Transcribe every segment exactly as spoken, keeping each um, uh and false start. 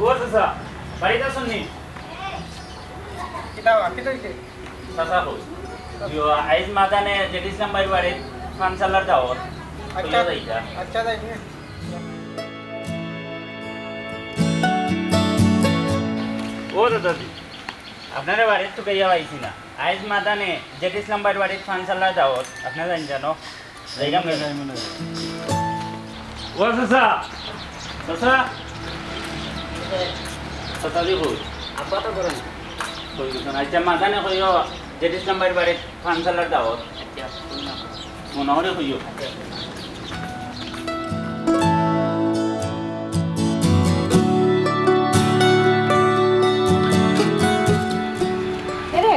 ও চাচা, বাড়িত আছইন নি? কিতা বা, কিতা অইছে? চাচা কই? ইয়ো, আইজ মাদানে জেড ইসলাম ভাইর বাড়িত ফানসালার দাওয়াত। আচ্ছা, কইয়া যাইতা। আচ্ছা, যাই নি। ও দাদাজি, আপনারে বাড়িত তুকাইয়া পাইছি না। আইজ মাদানে জেড ইসলাম ভাইর বাড়িত ফানসালার দাওয়াত। আপনে যাইন জানো? যাইরাম না। ও চাচা, চাচা। চাচা দি কই? আব্বা তো ঘরো নাই। কই গেছইন? আচ্ছা, মাদানে কইও, জেড ইসলাম ভাইর বাড়িত ফানসালার দাওয়াত। আচ্ছা, কই না। মনো করি কইও। এরে,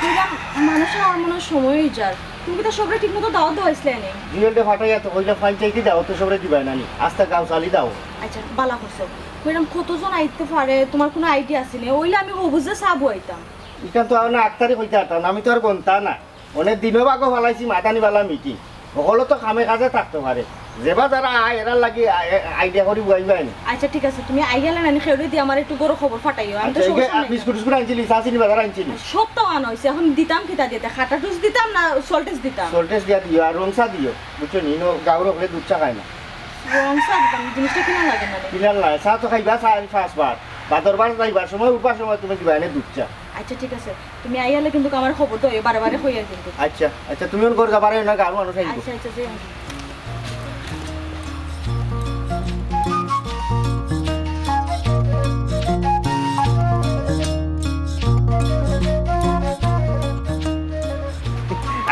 কইরাম, মানুষ আওয়ার মনে হয় সময় অই যার। তুমি কিতা সবরে ঠিক মতো দাওয়াত দেওয়াইছলায় নি? জুয়েলরে ফাটাইয়া তো কইলাম, ফাইন চাইতে দাওয়াত তো সবরে দিবায় না নি। আস্তা গাঁও চালি দাও। আচ্ছা, বালা করছো। কইরাম, কতজন আইতে পারে, তুমার কুনু আইডিয়া আছে নি? অইলে আমি হবুজে চা বওয়াইতাম। ইখান তো আর না আক্তারি কইতে পারতাম না, আমি তো আর গন্তা না। অনেক দিনও বাগো ফালাইছি, মাদানি বালা মিটিং। হকলো তো কামে কাজে থাকতো পারে। যেবা যারা আয়, এরার লাগি আ-, এ-, আইডিয়া করি বওয়াইবায় নি। আচ্ছা, ঠিক আছে, তুমি আইয়া লাইন আনি খেউরে দি আমার একটু গরু খবর ফাটাইও। আমি তো আচ্ছা, এই যে সময় আপনি নাই। বিস্কুট টিস্কুট আনছিলি, চা চিনি বাজার আনছিলি? আর সব তো আনা অইছে, এখন দিতাম কিতা দিতে? খাটা টুস দিতাম না সল্টেস দিতাম? সল্টেস দিয়া দিও, আর রং চা দিও, বুঝছো নি? ইনো গাঁওর হকলে দুধ চা খায় না। রং চা দিতাম, জিনিসটা কিনা লাগে না রে। কিনার লাগে, চা তো খাইবা, চা আর পাঁচবার, বাদরবার যাইবার সময়, উঠবার সময় তুমি দিবায় নে দুধ চা। আচ্ছা, ঠিক আছে। তুমি আইয়ালে কিন্তু আমার খবর দিও, বারে বারে কইয়ার কিন্তু। আচ্ছা, আচ্ছা, তুমি অন ঘর যাবারে না, গাঁওর মানুষ আইবো। আচ্ছা, আচ্ছা, যাই আমি।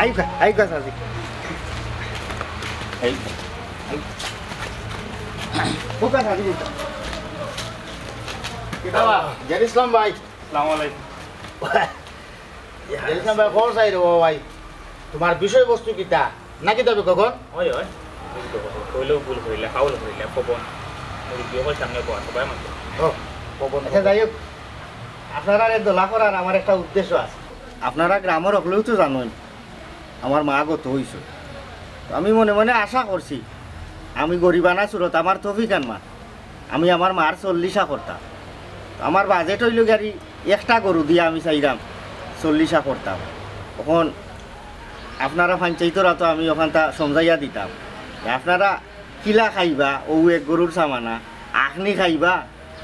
আইগা, আইগা, সাজি। এই, এই। ও কা, সাজি, ও কা। কিতা বা? জেড ইসলাম ভাই। আসসালামু আলাইকুম। জেড ইসলাম ভাই, খবর চাই রে ও ভাই। তুমার বিষয়বস্তু কিতা? না কিতা বে খোকন? অয়, অয়। কইলেও ভুল করিলা, ফাউল করিলা, খোকন। মুরব্বি অকল সামনে বওয়া, সবাই মাতে। ও, খোকন। আচ্ছা, যাই হোক, আপনারারে দোলা করার আমার একটা উদ্দেশ্য আছে। আপনারা গ্রামর হকলেও তো জানইন, আমার মা গত অইছে। তো আমি মনে মনে আশা করছি, আমি গরিবানা সুরত আমার তৌফিক আনমা আমি আমার মার চল্লিশা করতাম। তো আমার বাজেট অইলো গিয়া একটা গরু দিয়া আমি চাইরাম চল্লিশা করতাম। অখন আপনারা পঞ্চায়েতরা তো আমি অখানতা সমঝাইয়া দিতাম যে আপনারা কিলা খাইবা, অউ এক গরুর সামানা, আখনি খাইবা,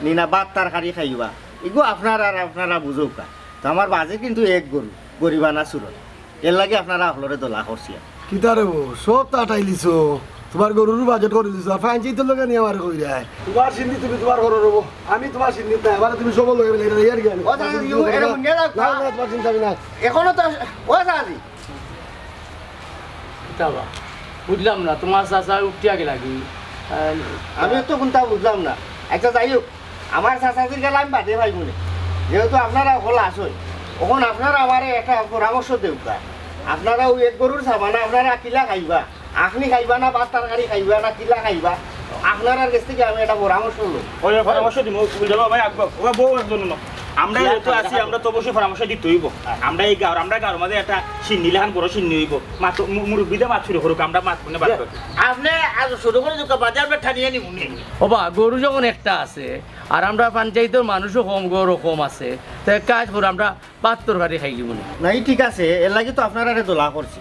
নি না ভাত তরকারি খাইবা, ইগু আপনারা আর আপনারা বুঝউক্কা। তো আমার বাজেট কিন্তু এক গরু, গরিবানা সুরত। এরলাগি আপনারা হকলরে দোলা করছি। কিতা রে বো, সব তো আটাইলিছো, তুমার গরুর বাজেট করিলিছো, আর পঞ্চায়েতর লগে নি আমারে কইরায়। তুমার সিন্নি তুমি তুমার ঘরো রইবো, আমি তুমার সিন্নিত নাই, আমারে তুমি সবর লগে মিলাই না, ইয়ার কি আমি? ও দাদা, ইউ, এরে হুনিয়া যাও। না, না, তুমার চিন্তা নাই। এখনো তো, ও দাদি। কিতা বা? বুঝলাম না, তুমার চাচা উঠিয়া গেলা কি? আহ, আমি তো কুনতা বুঝলাম না। আচ্ছা, যাই হোক, আমার চাচাজির গেলা আমি বাদে পাইমু নে। যেহেতু আপনারা হকল আছইন, অখন আপনারা আমারে একটা পরামর্শ দেউক্কা। আপনারা অউ এক গরুর সামানা, আপনারা কিলা খাইবা? আখনি খাইবা না, ভাত তরকারি খাইবা না, কিলা খাইবা? আপনারার গেছ থাকি আমি একটা পরামর্শ লই। ওই পরামর্শ দিমু, বুঝলো ভাই, আগ-, ওবা বউ একজন ন। আমরা যেহেতু আছি, আমরা তো অবশ্যই পরামর্শ দিতে অইবো। আমরা এই গাঁওর, আমরা গাঁওর মাঝে একটা সিন্নি লাখান বড় সিন্নি অইবো। মাত, মু-, মুরব্বিতে মাত শুরু করুক, আমরা মাত শুনে বাদ বাকি। আপনে আজ শুরু করি দেউক্কা, বাদে আমরা টানিয়া নিমু নে। ওবা, গরু যখন একটা আছে, আর আমরা পঞ্চায়েতর মানুষও কম, গরু কম আছে, তো এক কাজ করো, আমরা ভাত তরকারি খাইলিমু নে। না, ই ঠিক আছে, এরলাগি তো আপনারারে দোলা করছি।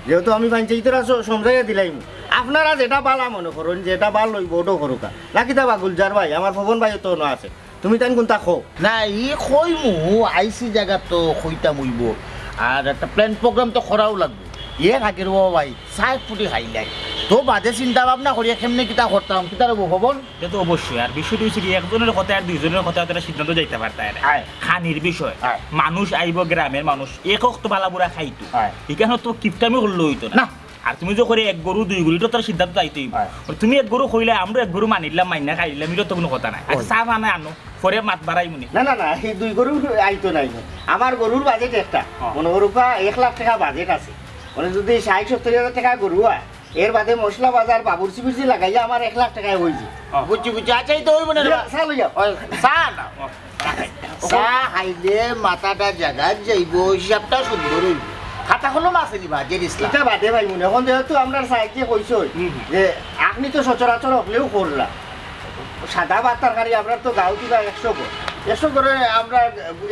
যেহেতু আমি পঞ্চায়েতর আছো, সমঝাইয়া দিলাইমু। আপনারা যেটা বালা মনে করইন, যেটা বালা অইবো, ওটাউ করউক্কা। না কিতা বা গুলজার ভাই, আমার পবন ভাইও তো অনো আছে। তুমি তাইন কুনতা কও? না, ই কইমু, আইছি জাগাত তো কইতাম অইবো। আর একটা plan program তো করাউ লাগবো। এর আগে রে ও ভাই, চা এক ফুটি খাইলাই। তো বাদে চিন্তা ভাবনা করিয়া কেমনে কিতা করতাম, কিতা রে বো, পবন? ইটা তো অবশ্যই। আর বিষয়টা অইছে কি, একজনর কথায় আর দুইজনর কথায় অতটা সিদ্ধান্ত যাইতা পারতায় না। আয়। খানির বিষয়। আয়। মানুষ আইবো, গ্রামর মানুষ, একক তো বালা বুরা খাইতো। আয়। ইখানো তো কিপটামি করলে অইতো না। না। আর তুমি যে করি এক গরু, দুই গরু, ইটা তো আর সিদ্ধান্ত যাইতে অইবো। আয়। আর তুমি এক গরু কইলায়, আমরা এক গরু মানিলাম, মাইনা খাইলাম, ইটা তো কুনু কথা নায়। আচ্ছা, ওই। চা বানায় আনো, পরে মাত বাড়াইমু নে। না, না, না, ই দুই গরু আইতো নায়। আমার গরুর বাজেট একটা। হ্যাঁ। মনো করউক্কা এক লাখ টেকা বাজেট আছে। মানে যদি ষাইট সত্তইর হাজার টেকা গরু অয়, এর বাদে মশলা বাজার, বাবুর্চি-বুর্চি লাগাইয়া আমার এক লাখ টেকায় অইযিবো। হ্যাঁ। বুঝছি, বুঝছি। আচ্ছা, ই তো অইবো না রে বা। চা লইয়া। ওই, চা না। হ্যাঁ। চা খাইলে মাথাটা জাগাত যাইবো, হিসাবটা সুন্দর অইবো। খাতা কলম আছে নি বা, জেড ইসলাম? ইটা বাদে ভাই মনে, অখন যেহেতু আমরার সাইডে কইছইন হুম, হুম। যে আপনে তো সচরাচর হকলেউ কররা। সাদা ভাত তরকারি, আমরার তো গাঁও দিবা একশো ঘর, একশো ঘরে আমরা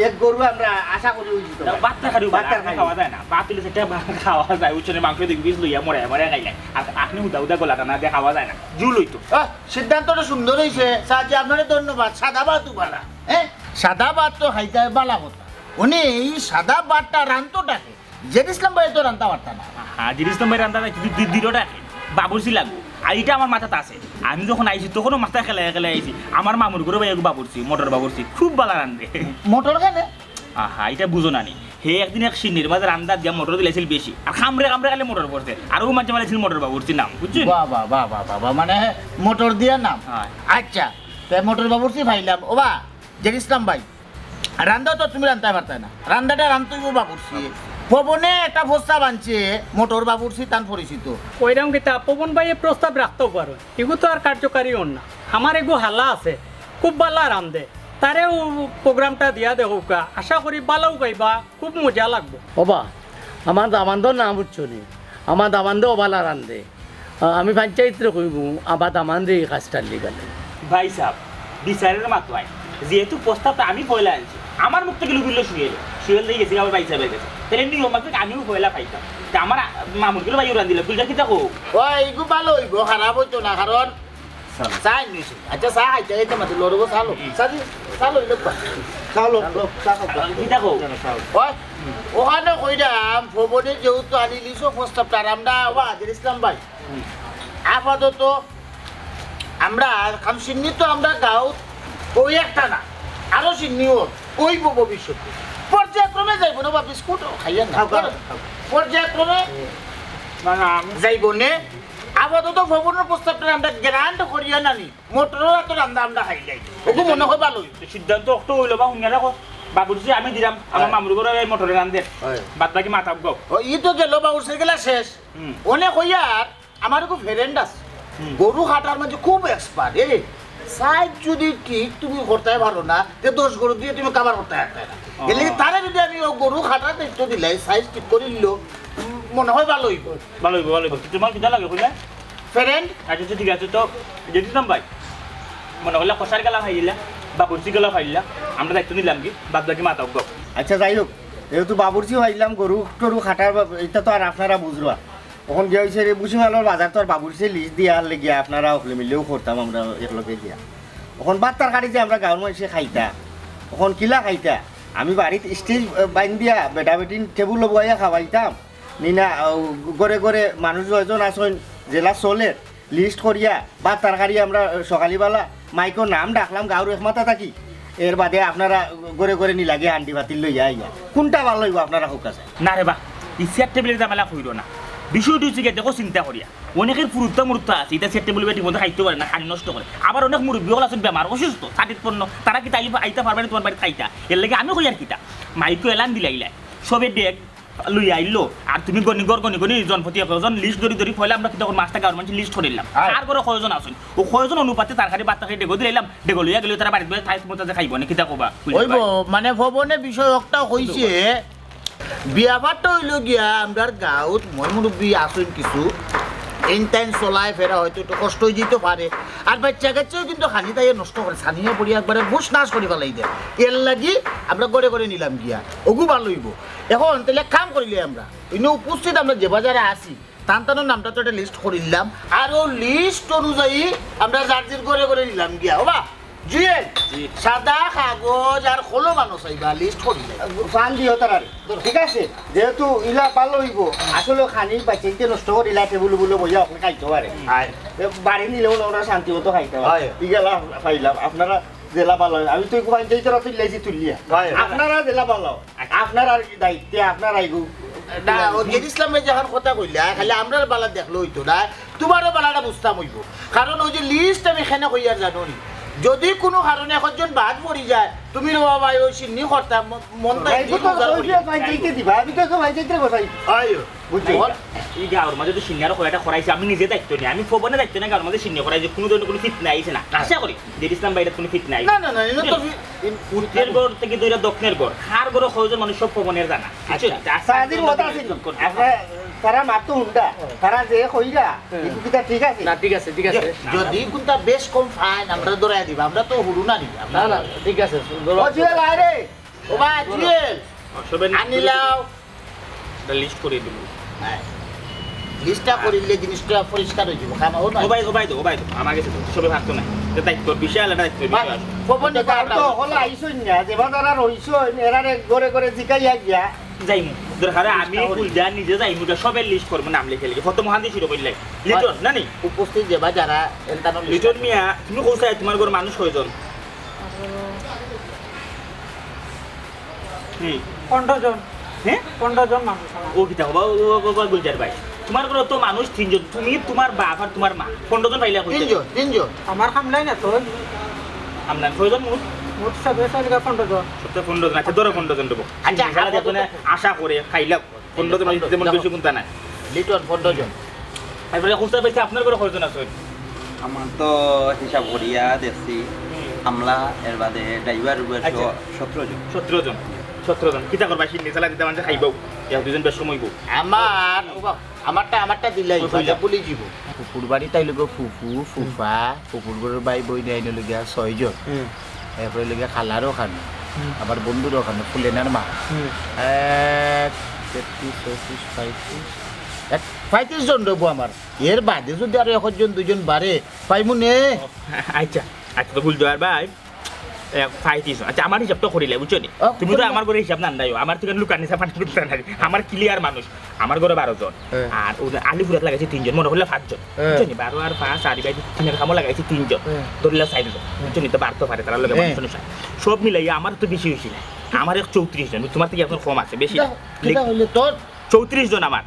এক গরু আমরা আশা করি অইযিতো। ভাত তরকারি, ভাত তরকারি। খাওয়া যায় না, ভাত অইলে সেটা খাওয়া যায়, বুঝছো নি? মাংস দুই পিস লইয়া মরে মরে খাইলাই, আর আপনি উদা উদা গলা টানা দিয়া খাওয়া যায় না, জুল অইতো। আহ, সিদ্ধান্তটা সুন্দর অইছে, চাচি আপনারে ধন্যবাদ। সাদা ভাত তো বালা, হ্যাঁ, সাদা ভাত তো খাইতে বালা কথা। উনি এই সাদা ভাতটা রানতো ডাকে, জেড ইসলাম ভাই তো রানতা পারতা না। হ্যাঁ, জেড ইসলাম ভাই রানতা না, কিন্তু দি-, দিরো ডাকে, বাবুর্চি লাগবো। আর ইটা আমার মাথাত আছে, আমি যখন আইছি তখনও মাথা খেলে খেলে আইছি। আমার মামুর ঘরো ভাই এগু বাবুর্চি, মোটর বাবুর্চি, খুব বালা রান্ধে। মোটর কেনে? আহা, ইটা বুঝো না নি? হে একদিন এক শিন্নির মাঝে রান্দাত দিয়া মোটর দিলাইছিল বেশি, আর কামড়ে কামড়ে খালি মোটর পড়ছে, আর ও মাঝে মারাইছিল মোটর বাবুর্চি নাম, বুঝছো নি? বাহ, বাহ, বাহ, বাহ, বাহ, বাহ, মানে মোটর দিয়া নাম। হ্যাঁ। আচ্ছা, তে মোটর বাবুর্চি পাইলাম। ওবা, জেড ইসলাম ভাই, রান্দা তো তুমি রানতায় পারতায় না, রান্দাটা রানতই অইবো বাবুর্চি। পবনে একটা প্রস্তাব আনছে, মোটর বাবুর্চি তান পরিচিত। ওইরকম কিতা পবন ভাইয়ে প্রস্তাব রাখতেও পারো, এগু তো আর কার্যকারী অর না। আমার এগু হালা আছে, খুব বালা রান্ধে, তারেও প্রোগ্রামটা দিয়া দেখউক্কা, আশা করি বালাউ পাইবা, খুব মজা লাগবো। ওবা, আমার দামান্দর নাম বুঝছো নি? আমার দামান্দে ওবালা রান্ধে। আ-, আমি পঞ্চায়েতরে কইমু, আমার দামান্দে এই কাজটা লিগালে। ভাই সাহেব, বিচারের মাতোয়ায়, যেহেতু প্রস্তাবটা আমি পয়লা আনছি, আমার মুখ থেকে লুকিয়ে সুয়েল, সুয়েল দিয়ে গেছি আমার ভাই সাহেবের কাছে, তাহলে নিয়ম মাফিক আমিও পয়লা পাইতাম। তা আমার আ-, মামুর গুলো ভাই উড়ান দিলে, বুঝলে কিতা কও? ওই, এগু ভালা অইবো, খারাপ অইতো না, কারণ চা নিছি। আচ্ছা, চা খাইতে খাইতে মাতি লড়বো, চা লো। চা দি, চা লো, এই লোক পা। চা লো, চা খাও, চা খাও। কিতা কও? ওই, ওখানে কইরাম, ভবনে যেহেতু আনিলিছো প্রস্তাবটা, আর আমরা, ওবা, জেড ইসলাম ভাই, আপাতত আমরা কাম শিন্নি তো আমরা গাঁও ওই একটা না, আরো শিন্নি অর, অইবো ভবিষ্যতে। পর্যায়ক্রমে যাইবো না, বা বিস্কুট খাইয়া না। খাও, খাও, খাও। পর্যায়ক্রমে না, না, আমি যাইবো নে। আপাতত ভবনের প্রস্তাবটা আমরা গ্রান্ট করিয়া নানি। মোটরর আতো রান্দা আমরা খাইলাই। ওগু মনে হয় ভালা অইবো। সিদ্ধান্ত অক্ত অইলো বা হুনিয়া রাখো। বাবুর্চি আমি দিলাম, আমার হ্যাঁ। মামুর ঘরো এই মোটরে রান্ধে। হ্যাঁ। বাদ বাকি মাথা গপ। ও, ই তো গেল বাবুর্চির গেলা শেষ। হুম। অনে কইয়ার, আমার এগু friend আছে। হুম। গরু কাটার মাঝে খুব expert। এ, size যদি ঠিক তুমি করতায় পারো না, তে দশ গরু দিয়া তুমি cover করতায় পারতায় না। ও। এরলাগি তারে যদি আমি ও গরু কাটার দায়িত্ব দিলাই, size ঠিক করিলো, উম, মনে হয় ভালা অইবো। ভালা অইবো, ভালা অইবো। তোমার কিতা লাগে কইলা? Friend? আচ্ছা, আচ্ছা, ঠিক আছে। তো, জেড ইসলাম ভাই, মনে করলে কষার গেলা পাইলা, বাবুর্চি গেলা পাইলা, আমরা দায়িত্ব নিলাম কি, বাদ বাকি মাথা গপ। আচ্ছা, যাই হোক, যেহেতু বাবুর্চি পাইলাম, গরু টরু কাটার বা-, ইটা তো আর আপনারা বুঝরা। অখন গিয়া অইছে রে, ভুসিমালর বাজার তো আর বাবুর্চিয়ে list দিয়া হারলে গিয়া আপনারা অকলে মিলেও করতাম আমরা একলগে গিয়া। অখন ভাত তরকারি যে আমরা গাঁওর মানষে খাইতা, অখন কিলা খাইতা? আমি বাড়িত stage, আহ, বাইন্দিয়া বেটা বেটিন টেবুলো বওয়াইয়া খাওয়াইতাম, নি না, আহ, ঘরে ঘরে মানুষ যয়জন আছইন, যেলা চলের, list করিয়া ভাত তরকারি আমরা, আহ, সকালিবালা মাইকো নাম ডাকলাম গাঁওর এক মাথা থাকি, এর বাদে আপনারা ঘরে ঘরে নিলাগি হান্ডি পাতিল লইয়া আইয়া। কুনটা ভালা অইবো আপনারা কউক্কা চাই? না রে বা, ই চেয়ার টেবিলের ঝামেলা কইরো না। বিষয় অইছে গিয়া দেখো চিন্তা করিয়া। অনেকের ফুরুত্তা মুরুত্তা আছে, ইতা চেয়ার টেবিল বেটি মধ্যে খাইতে পারে না, খানি নষ্ট করে। আবার অনেক মুরব্বি অকল আছইন বেমার অসুস্থ, ছাতিত পড়ইন, তারা কিতা আইবা, আইতা পারবা নি তোমার বাড়িত খাইতা? এরলাগি আমি কইয়ার কিতা, মাইকো এলান দিলাইলা, সবে ডেগ লইয়া আইলো, আর তুমি গনি ঘর গনি গনি জনপতি একজন list ধরি ধরি পয়লা আমরা কিতা করমু, আস্তা গাঁওর মানষে list করিলাম। আয়। কার ঘরো কয়জন আছইন, ও কয়জন অনুপাতে তরকারি ভাত তরকারি ডেগো দিলাইলাম, ডেগো লইয়া গেলে তারা বাড়িত বইয়া থাইত মতো যে খাইবো নি, কিতা কবা? কইলে ওই ভাই। বো, মানে ভবনে বিষয় একটা কইছে, ব্যাপারটা অইলো গিয়া, আমরার গাঁওত ময় মুরব্বি আছইন কিছু, এইন তাইন চলায় ফেরা হয়তো একটু কষ্ট অইযিতো পারে, আর বাইচ্চা কাইচ্চাও কিন্তু খানি তাইয়ে নষ্ট করে, ছানিয়ে পড়ি একবারে হুশ নাশ করি ফালাই দেয়। এরলাগি আমরা ঘরে ঘরে নিলাম গিয়া, ওগু ভালা অইবো। অখন তাইলে কাম করিলে আমরা, ইনো উপস্থিত আমরা যে বাজারে আছি, তান তানর নামটা তো একটা list করিলাম, আর ও list অনুযায়ী আমরা যার যার ঘরে ঘরে নিলাম গিয়া। ওবা, জুয়েল, জি। সাদা কাগজ আর কলম আনো চাইবা, list করিলাম। ফান দিও তারারে, ঠিক আছে? যেহেতু ইলা ভালা অইবো, আসলে খানি বাইচ্চাইন্তে নষ্ট করিলা, টেবুলো বুলো বইয়া অকলে খাইতো পারে। আয়। এ, বাড়ি নিলেও না, ওরা শান্তি মতো খাইতো পারে। আয়। ইগেলা পাইলাম, আপনারা যেলা ভালা অয়, আমি তো একটু বাইচ্চাইন্তর তুলিলাইছি তুলিয়া। আয়। আপনারা যেলা ভালা অয়। আপনারার দায়িত্বে আপনারাই গু-, না, ও জেড ইসলামে যেখান কথা কইলা, খালি আমরার বালা দেখলে অইতো না, তুমারও বালাটা বুঝতাম অইবো। কারণ ওই যে list আমি কেনে কইয়ার জানো নি, যদি কুনু কারণে একজন বাদ পড়ি যায়, তুমি রে বাবা, ওই সিন্নি করতাম, ম-, মন তাই ভাই, দিল তো উজাড় করি। ভাই, ভাই, দিতে দিবা, আমি তো ভাই, দিতে বসাই। আয়ো। বুঝছি। বল। ই গাঁওর মাঝে তো সিন্নি আরো কয়টা করাইছে, আমি নিজে দায়িত্ব নিয়া, আমি পবনে দায়িত্ব নিয়া গাঁওর মাঝে সিন্নি করাইছে, কুনু ধরনের কুনু ফিতনা আইছে না। আশা করি, জেড ইসলাম ভাইরে কুনু ফিতনা আইছে না। না, না, না, ইনো তো ফি-, উত্তর ঘর থেকে ধইরা দক্ষিণের ঘর, কার ঘরো কয়জন মানুষ সব পবনের জানা। বুঝছো? আচ্ছা। তা আজকে সারাদিন আমরা মতো আছি। আপনারা তারা মাতো হুন্ডা, তারা যে কইরা, হুম। ইগু কিতা ঠিক আছে? না, ঠিক আছে, ঠিক আছে। যদি কুনটা বেশ কম ফাইন, আমরা ধরাই দিবা, আমরা তো হুরু না নি, আমরা না, না, ঠিক আছে, ধরো। ও জুয়েল, আয় রে। ও ভাই, জুয়েল। সবে আনিলাও। এটা লিস্ট করে দিব। হ্যাঁ। লিস্টটা করিলে জিনিসটা পরিষ্কার হয়ে যাবে, কাম হবে না। ও ভাই, ও ভাই তো, ও ভাই তো, আমার গেছে তো, সবে ভাগতো নাই। এটা দায়িত্ব, বিশাল একটা দায়িত্ব, ভাই, বিশাল। গোপন তো নিতে তার তো হবে। হলো আইসুন না, যে বাজার আর হইসুন, এরারে ঘরে ঘরে জিকাইয়া গিয়া। যাইমু। দরকারে আমি বুঝতে পারি। কুলজা নিজে যাইমু, এটা সবের লিস্ট করবো, নাম লিখে লিখে। ফটো মহান্তি শুরু করলে। লিটন, ভাই, না নি? উপস্থিত যে বা যারা এলতানো লিস্ট লিটন আছে। মিয়া, তুমি কোথায়? তোমার ঘর মানুষ কয়জন? হুম। পনেরো জন। হ্যাঁ? পনেরো জন মানুষ আমার। ও কিতা কবা, ও, ও, ও, ও, গুলজার ভাই। তোমার ঘরে তো মানুষ তিনজন, তুমি, তোমার বাপ আর তোমার মা। পনেরো জন পাইলে কইতে? তিনজন, তিনজন। আমার কামলাই না তো। কামলাই কয়জন মোট? মোট সব এসে লিখা পনেরো জন। সব তো পনেরো জন, আচ্ছা, ধরো পনেরো জন দেবো। আচ্ছা, আচ্ছা, দেখো না, আপাতত আশা করে খাইলা পনেরো জন, পনেরো জন, তেমন দেখো। বেশি কোনটা নাই। লিটন, পনেরো জন। তারপরে খুঁজতে পাইছি, আপনার ঘরে কয়জন আছেন? আমার তো হিসাব করিয়া দেখছি, হুম। আমলা, এর বাদে ড্রাইভার, উবার সহ আচ্ছা। সতেরো জন। সতেরো জন। সতেরো জন। কিতা করবা? সিন্নি চালা দিতে মানুষে খাইবাও। ইয়া, দুজন বেশ সময় বউ। আমার, ও বাবা, আমারটা, আমারটা দিলাই, ওই বাজা কইলা। পুলি জীব। ফুফুর বাড়ি তাই লোক ফুফু, ফুফা, ফুফুর ঘরের ভাই বই নিয়ে আইন লগিয়া ছয়জন। হুম। এরপরে লগিয়া খালারও খানো, হুম। আবার বন্ধুরও খানো, ফুলেনার মা। হুম। এক, তেত্রিশ, চৌত্রিশ, পঁয়ত্রিশ, এক, পঁয়ত্রিশ জন রবো আমার। এর বাদে যদি আরো একজন দুইজন বাড়ে, পাইমু নে। ও, আচ্ছা, আচ্ছা, তো বুঝতে পারবাই। এক, পঁয়ত্রিশ জন। আচ্ছা, আমার হিসাব তো করিলে, বুঝছো নি? ও, তুমি তো করিলে। আমার ঘরে হিসাব না দেয়, আমার থেকে লুকানি সাফানি করতে নাই। আমার ক্লিয়ার মানুষ, আমার ঘরে বারো জন। হ্যাঁ। আর ওই যে আলিপুরাত লাগাইছে তিনজন, মনে করলে পাঁচজন। হ্যাঁ। বুঝছো নি? বারো আর পাঁচ আর ইবাই তিনের কামও লাগাইছে তিনজন। হ্যাঁ। ধরিলা চারজন। বুঝছো নি? তো বাড়তে পারে, তারা লগে হ্যাঁ। মানুষ অনুসারে। সব মিলাইয়া আমার তো বেশি হইছে না। আমার এক চৌত্রিশ জন, তোমার থেকে এখন কম আছে, বেশি না। কিতা, কিতা লেখ-, হইলে তোর? চৌত্রিশ জন আমার।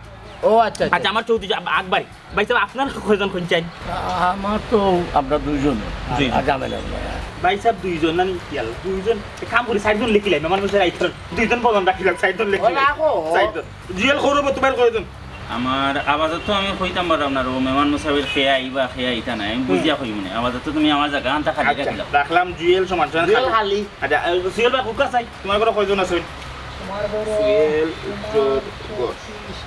ও আচ্ছা, আচ্ছা। আচ্ছা, আমার চৌত্রিশ আ-, আকবারি। ভাই সাহেব, আপনার কয়জন কইন চাইন? আ-, আমার তো আমরা দুইজন। দুইজন। আর ঝামেলা হলো না। ভাই সাহেব, দুইজন না নি? ইয়াল্লা, দুইজন। এক কাম করি, চাইরজন লেখিলাই, মেহমান মশাই আইতরা। দুইজন বলন রাখিলাম, চাইরজন লেখিলাই। ও, রাখো। চাইরজন। জুয়েল, খবর তোমার কয়জন? আমার আপাতত আমি কইতাম পারলাম না, ও মেহমান মশাইর কে আইবা, কে আইতা না, আমি হুম। বুঝিয়া কইমু না। আপাতত তুমি আমার জায়গা আনতা খালি আচ্ছা, রাখিলাও। রাখলাম জুয়েল সমান সমান জুয়েল খালি। খালি। আচ্ছা, আ, জুয়েল ভাই, হুকা চাই, তোমার ঘরে কয়জন আছেন? আমার ঘরে জুয়েল, আমার উত্তর, ঘর। পঁচিশ,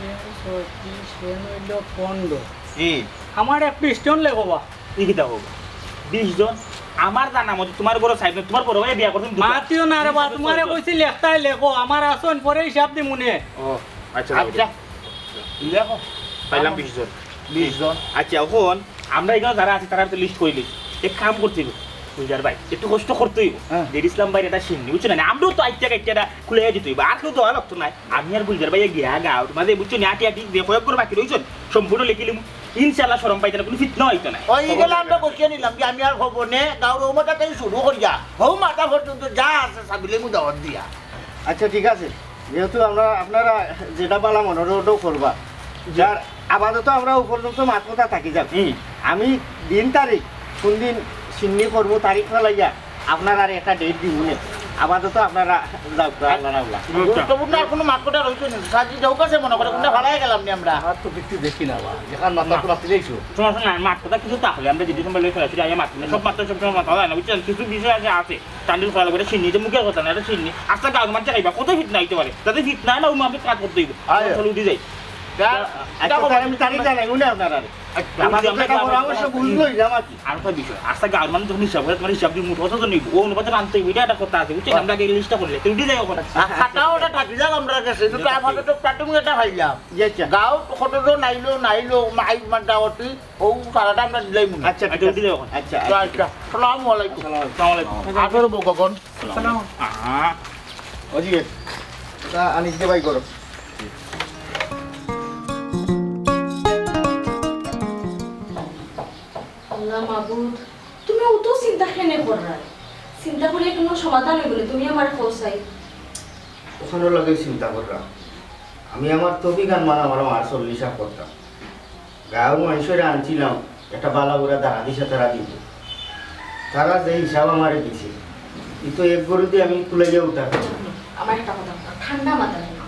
ছয়ত্রিশ, হইল পনেরো। হুম। আমার এক পিস্টন লেখো বা। ই কিতা কও? বিশ জন। আমার জানা মতে তোমার ঘরে সাইড, তোমার বড় ভাই বিয়া করছেন দুইটা। মাতিও না রে বা, বিশ জন তোমারে ছয়জন। কইছি লেখতাই লেখো, আমার আসন পরে হিসাব দিমুনে। ও, আচ্ছা, আচ্ছা। লেখো। পাইলাম বিশ জন। বিশ জন। আচ্ছা, এখন আমরা এখানে যারা আছি, তারা তো লিস্ট কইলি। এক কাম করতে হইব, গুলজার ভাই, একটু কষ্ট করতে হইব। হ্যাঁ। দের ইসলাম ভাইর একটা সিন্নি, বুঝছো না? আমরাও তো আইতে কাইতে এটা খুলে দিতে হইব। আর কেউ তো লাগতো নাই। আমি আর গুলজার ভাই গিয়া গাঁওর মাঝে, বুঝছো না? আটি আটি যে কয়েক ঘর বাকি রইছন, সম্পূর্ণ লেখিলিমু। ইনশাআল্লাহ শরম পাইতে না, কোনো ফিতনা হইতো না। ওই গেলে আমরা বসিয়ে নিলাম যে আমি আর হব নে, গাঁওর ও মাথা থেকে শুরু করিয়া, হউ মাথা পর্যন্ত যা আছে সাবিলে মু দাওয়াত দিয়া। আচ্ছা, ঠিক আছে। যেহেতু আমরা, আপনারা যেটা বালা মনে হয় ওটাও করবা। জি। যার আপাতত আমরা ও পর্যন্ত মাত কথা থাকি যাক। হুম। আমি দিন তারিখ কোন দিন সিন্নি করবো, তারিখ ফালাইয়া আপনারা আর একটা ডেট দিমুনে। আপাতত আপনারা যাও, আল্লাহ রাখলা। আচ্ছা। গুরুত্বপূর্ণ আর কোনো মাত কথা রইছে না। সাজি যাও কাছে মনে করে কোনটা ফালাই গেলাম নি আমরা। আর তো দেখতে দেখি না বা। যেখান মাথা না। তোলা তিলেইছো। শোনো, শোনো, মাত কথা কিছু তাহলে আমরা যদি তোমরা লই ফেলাছি, আগে মাত না। সব মাত তো সব সময় মাত হয় না, বুঝছেন? কিছু বিষয় আছে, আছে। তানজিল করা লাগবে, এটা সিন্নি, এটা মুখের কথা না, এটা সিন্নি। আস্তা গাঁওর মাঝে খাইবা, কত ফিতনা হইতে পারে? যাতে ফিতনা হয় না, ওই মাপে কাজ করতে হইব। আয়। চলো, উঠি যাই। তা, আচ্ছা, তা আমি তারিখ জানাই, উনি আপনারা। আচ্ছা, উঠি আমরা যাই, আমরা পরামর্শ বুঝলো, এই জামা কি? আর একটা বিষয়, আস্তা গাঁওর মানুষ যখন হিসাব করে, তোমার হিসাব দিয়ে মুঠ কত জন নিব? ও অনুপাতে রানতে হইব, এটা একটা কথা আছে, বুঝছেন? আমরা আগে লিস্টটা করলে, তো উঠি যাই ওখানে। আ, খাতা ওটা কাটি যাক আমরা কাছে, তো আপাতত প্রাথমিক এটা খাইলাম। জি, আচ্ছা। গাঁও কতজন আইলো, নাইলো, মাইক মান্ডা অতি, ও সারাটা আমরা দিলাই মনে হয়। আচ্ছা, ঠিক আচ্ছা, আছে। উঠি যাই ওখানে। আচ্ছা, আচ্ছা, আচ্ছা। আচ্ছা। আসসালামু আলাইকুম। আসসালামু আলাইকুম। আদর বউ গগন। আসসালাম। আহা। ওদিকে। এটা আনিস দে ভাই করো। আল্লাহ মাবুদ, তুমি অত চিন্তা কেনে কররায়? চিন্তা করিয়া কোনো সমাধান হইব না, তুমি আমারে কও চাই। ওখানে লাগে চিন্তা কররা। আমি আমার তফিক আনবার আমার মার চল্লিশ আপ করতাম। গাঁওর মানুষরে আনছিলাম, একটা বালা বুড়া দাঁড়া দিছে, তারা দিব। তারা যে হিসাব আমারে দিছে, ই তো এক গরু দিয়ে আমি কুলাইয়া উঠা পারি না। আমার একটা কথা কও, ঠান্ডা মাথায় নেও।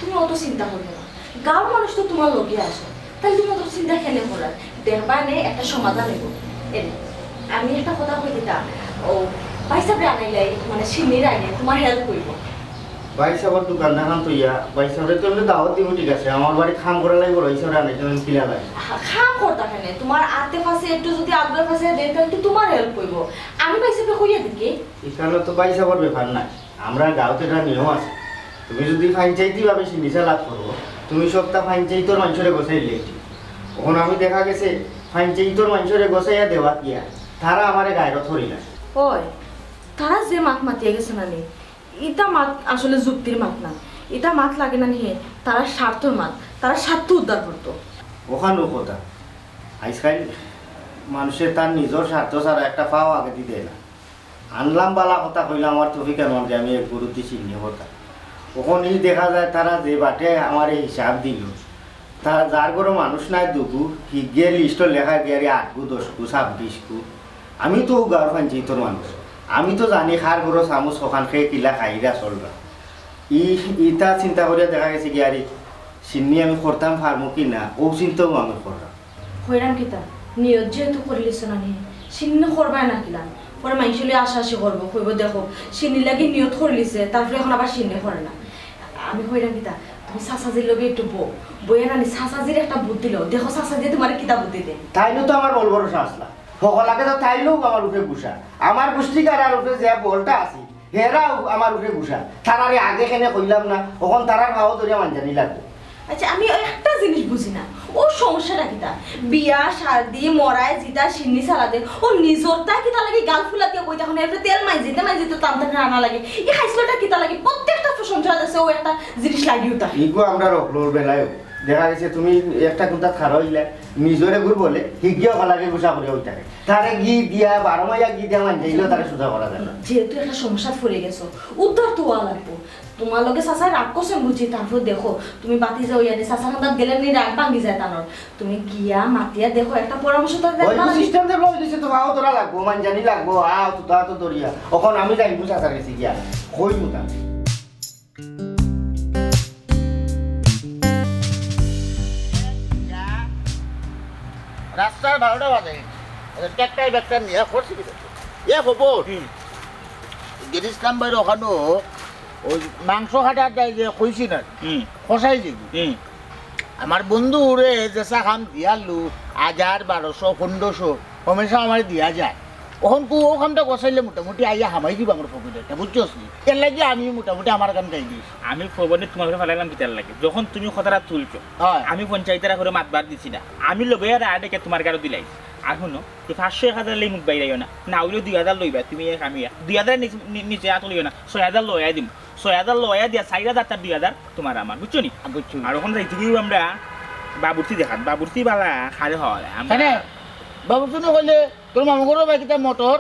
তুমি অত চিন্তা করিও না। গাঁওর মানুষ তো তোমার লগে আছে, তাহলে তুমি অত চিন্তা কেনে কররায়? দেখবায় নে একটা সমাধান হইব। এই নে, আমি একটা কথা কই দিতাম, ও ভাই সাহেব আনাইলাই, মানে সিন্নির আগে তোমার হেল্প হইব। ভাই সাহেবর দোকান দেখান তো ইয়া, ভাই সাহেবরে তো এমনি দাওয়াত দিব, ঠিক আছে, আমার বাড়ি কাম করা লাগবে, ভাই সাহেবরে আনাইতে আমি কিলা লাগে। হা-, কাম করতা কেনে? তোমার আতে পাশে একটু যদি আগে পাশে দেন, তাহলে তো তোমার হেল্প হইব। আমি ভাই সাহেবরে কইয়া দিকে। এখানে তো ভাই সাহেবর ব্যাপার নাই, আমরা গাঁওতে একটা নিয়ম আছে, তুমি যদি পঞ্চায়েতি ভাবে সিন্নি চালাত করো, তুমি সবটা পঞ্চায়েতর মানুষরে গোছাই দিলে ঠিক। এখন আমি দেখা গেছে পঞ্চায়েতর মানুষরে গোছাইয়া দেওয়া দিয়া তারা আমারে গায়রত করিলা। ওই, তারা যে মাত মাতিয়া গেছে না নি, ইতা মাত আসলে যুক্তির মাত না। ইতা মাত লাগে না নি, তারা স্বার্থর মাত, তারা স্বার্থ উদ্ধার করতো। ওখানো কথা, আজকাল মানুষের তার নিজের স্বার্থ ছাড়া একটা পাও আগে দিতে না। আনলাম বালা কথা কইলাম আমার তফিক আনোয়ার যে আমি এক গরুতি চিনি কথা। ওখানেই দেখা যায় তারা যে বাটে আমার এই হিসাব দিল, তা যার ঘরো মানুষ নাই দুগু, হিগে লিস্টো লেখা গিয়ারি আটগু, দশগু, ছাব্বিশগু। আমি তো গাঁওর পঞ্চায়েতর মানুষ, আমি তো জানি কার ঘরো চামচ ওখান খেয়ে কিলা খাইরা চলরা। ই ইটা চিন্তা করিয়া দেখা গেছে গিয়ারি সিন্নি আমি করতাম পারমু কি না, ও চিন্তাও আমি করলাম। কইরাম কিতা, নিয়ত যেহেতু করিলিছ না নি, সিন্নি করবায় না কিলা? পরে মাইনষে লই আশাআশি করবো, কইবো, "দেখো, সিন্নি লাগি নিয়ত করিলিছে, তারপরে এখন আবার সিন্নি করে না।" আমি কইরাম কিতা, "তুমি চাচাজির লগে একটু বও, বইয়া নানি চাচাজির একটা বুদ্ধি লও, দেখো চাচাজি তোমারে কিতা বুদ্ধি দেয়।" তাইনও তো আমার বল ভরসা আসলা, হকল আগে তো তাইনও আমার উপরে গুসা, আমার গুষ্টি কারার উপরে যে বলটা আছে, হেরাও আমার উপরে গুসা। তারারে আগে কেনে কইলাম না, অখন তারার পাও ধরিয়া মানজানি লাগবো। আচ্ছা, আমি একটা জিনিস বুঝি না, ও সমস্যাটা কিতা? বিয়া, শাদি, মরায়, জিতা, সিন্নি সালাদে, ও নিজরটা কিতা লাগি গাল ফুলাতিয়া বই তখন এরপরে তেল মাইজিতে মাইজিতে টানতে আনা লাগে। এই খাইছলটা কিতা লাগি? প্রত্যেকটা সংসার আছে, ও একটা জিনিস লাগিও থাকে। ইগো আমরা রকলোর বেলায় দেখা গেছে তুমি একটা কুন্তা খারা হইলে নিজরে গুর বলে, হিগিও কলাকে গুসা করে হই থাকে। তারে ঘি দিয়া, বারো মাইয়া ঘি দিয়া মানজাইলেও তারে সুজা করা যায় না। যেহেতু একটা সমস্যা পড়ে গেছো, উদ্ধার তো হওয়া লাগবো। তোমার লগে চাচায় রাগ করছেন বুঝি, তারপর দেখো, তুমি বাতি যাও ইয়ানি চাচার কান্দাত গেলে নি রাগ ভাঙ্গি যায় তানোর। তুমি গিয়া মাতিয়া দেখো, একটা পরামর্শ তো ওই দেবা। সিস্টেম দেবো, ওই দিছে তো পাও ধরা লাগবো, মানজানি লাগবো, আও তো তা তো ধরিয়া। অখন আমি যাইমু চাচার গেছে গিয়া, কইমু তা। রাস্তার বারোটা বাজে, ট্রাক্টর ব্যাগটা নিয়ে করছি কি? এ খবর? হুম। গেছিলাম বাইরে ওখানো, ওই মাংস কাটার যায় যে কইছি না, হুম। কষাই যাইব। হুম। আমার বন্ধু ওরে যেসা কাম দিয়ালু, হাজার, বারোশো, পনেরোশো, হমেশা আমার দিয়া যায়। অখন কু ও কামটা কষাইলে মোটামুটি আইয়া হামাই দিব আমার পকেটে একটা, বুঝছস নি? এর লাগি আমি মোটামুটি আমার কাম চাই দিস। আমি পবনে তোমার কাছে ফালাইলাম কিতার লাগি? যখন তুমি কথাটা তুলছো, হয়। আমি পঞ্চায়েতরা করে মাতবার দিছি না, আমি লগে আর আগে তোমার গাড়ো দিলাই। আর শুনো, যে পাঁচশো এক হাজার লই মুখ বাইরাইও না, না হইলেও দুই হাজার লইবা তুমি, এক আমি এক। দুই হাজার নিচ-, নি-, নিচে আত লইও না, ছয় হাজার লইয়া দিম। ছয় হাজার লইয়া দিয়া চার হাজার তার দুই হাজার তোমার আমার, বুঝছো নি? বুঝছি। আর অখন যাইতে গিয়েও আমরা বাবুর্চি দেখান, বাবুর্চি বালা খারে হয়। আমরা কেনে? বাবুর্চি না কইলে তোর মামু ঘরর ভাই কিতা মোটর?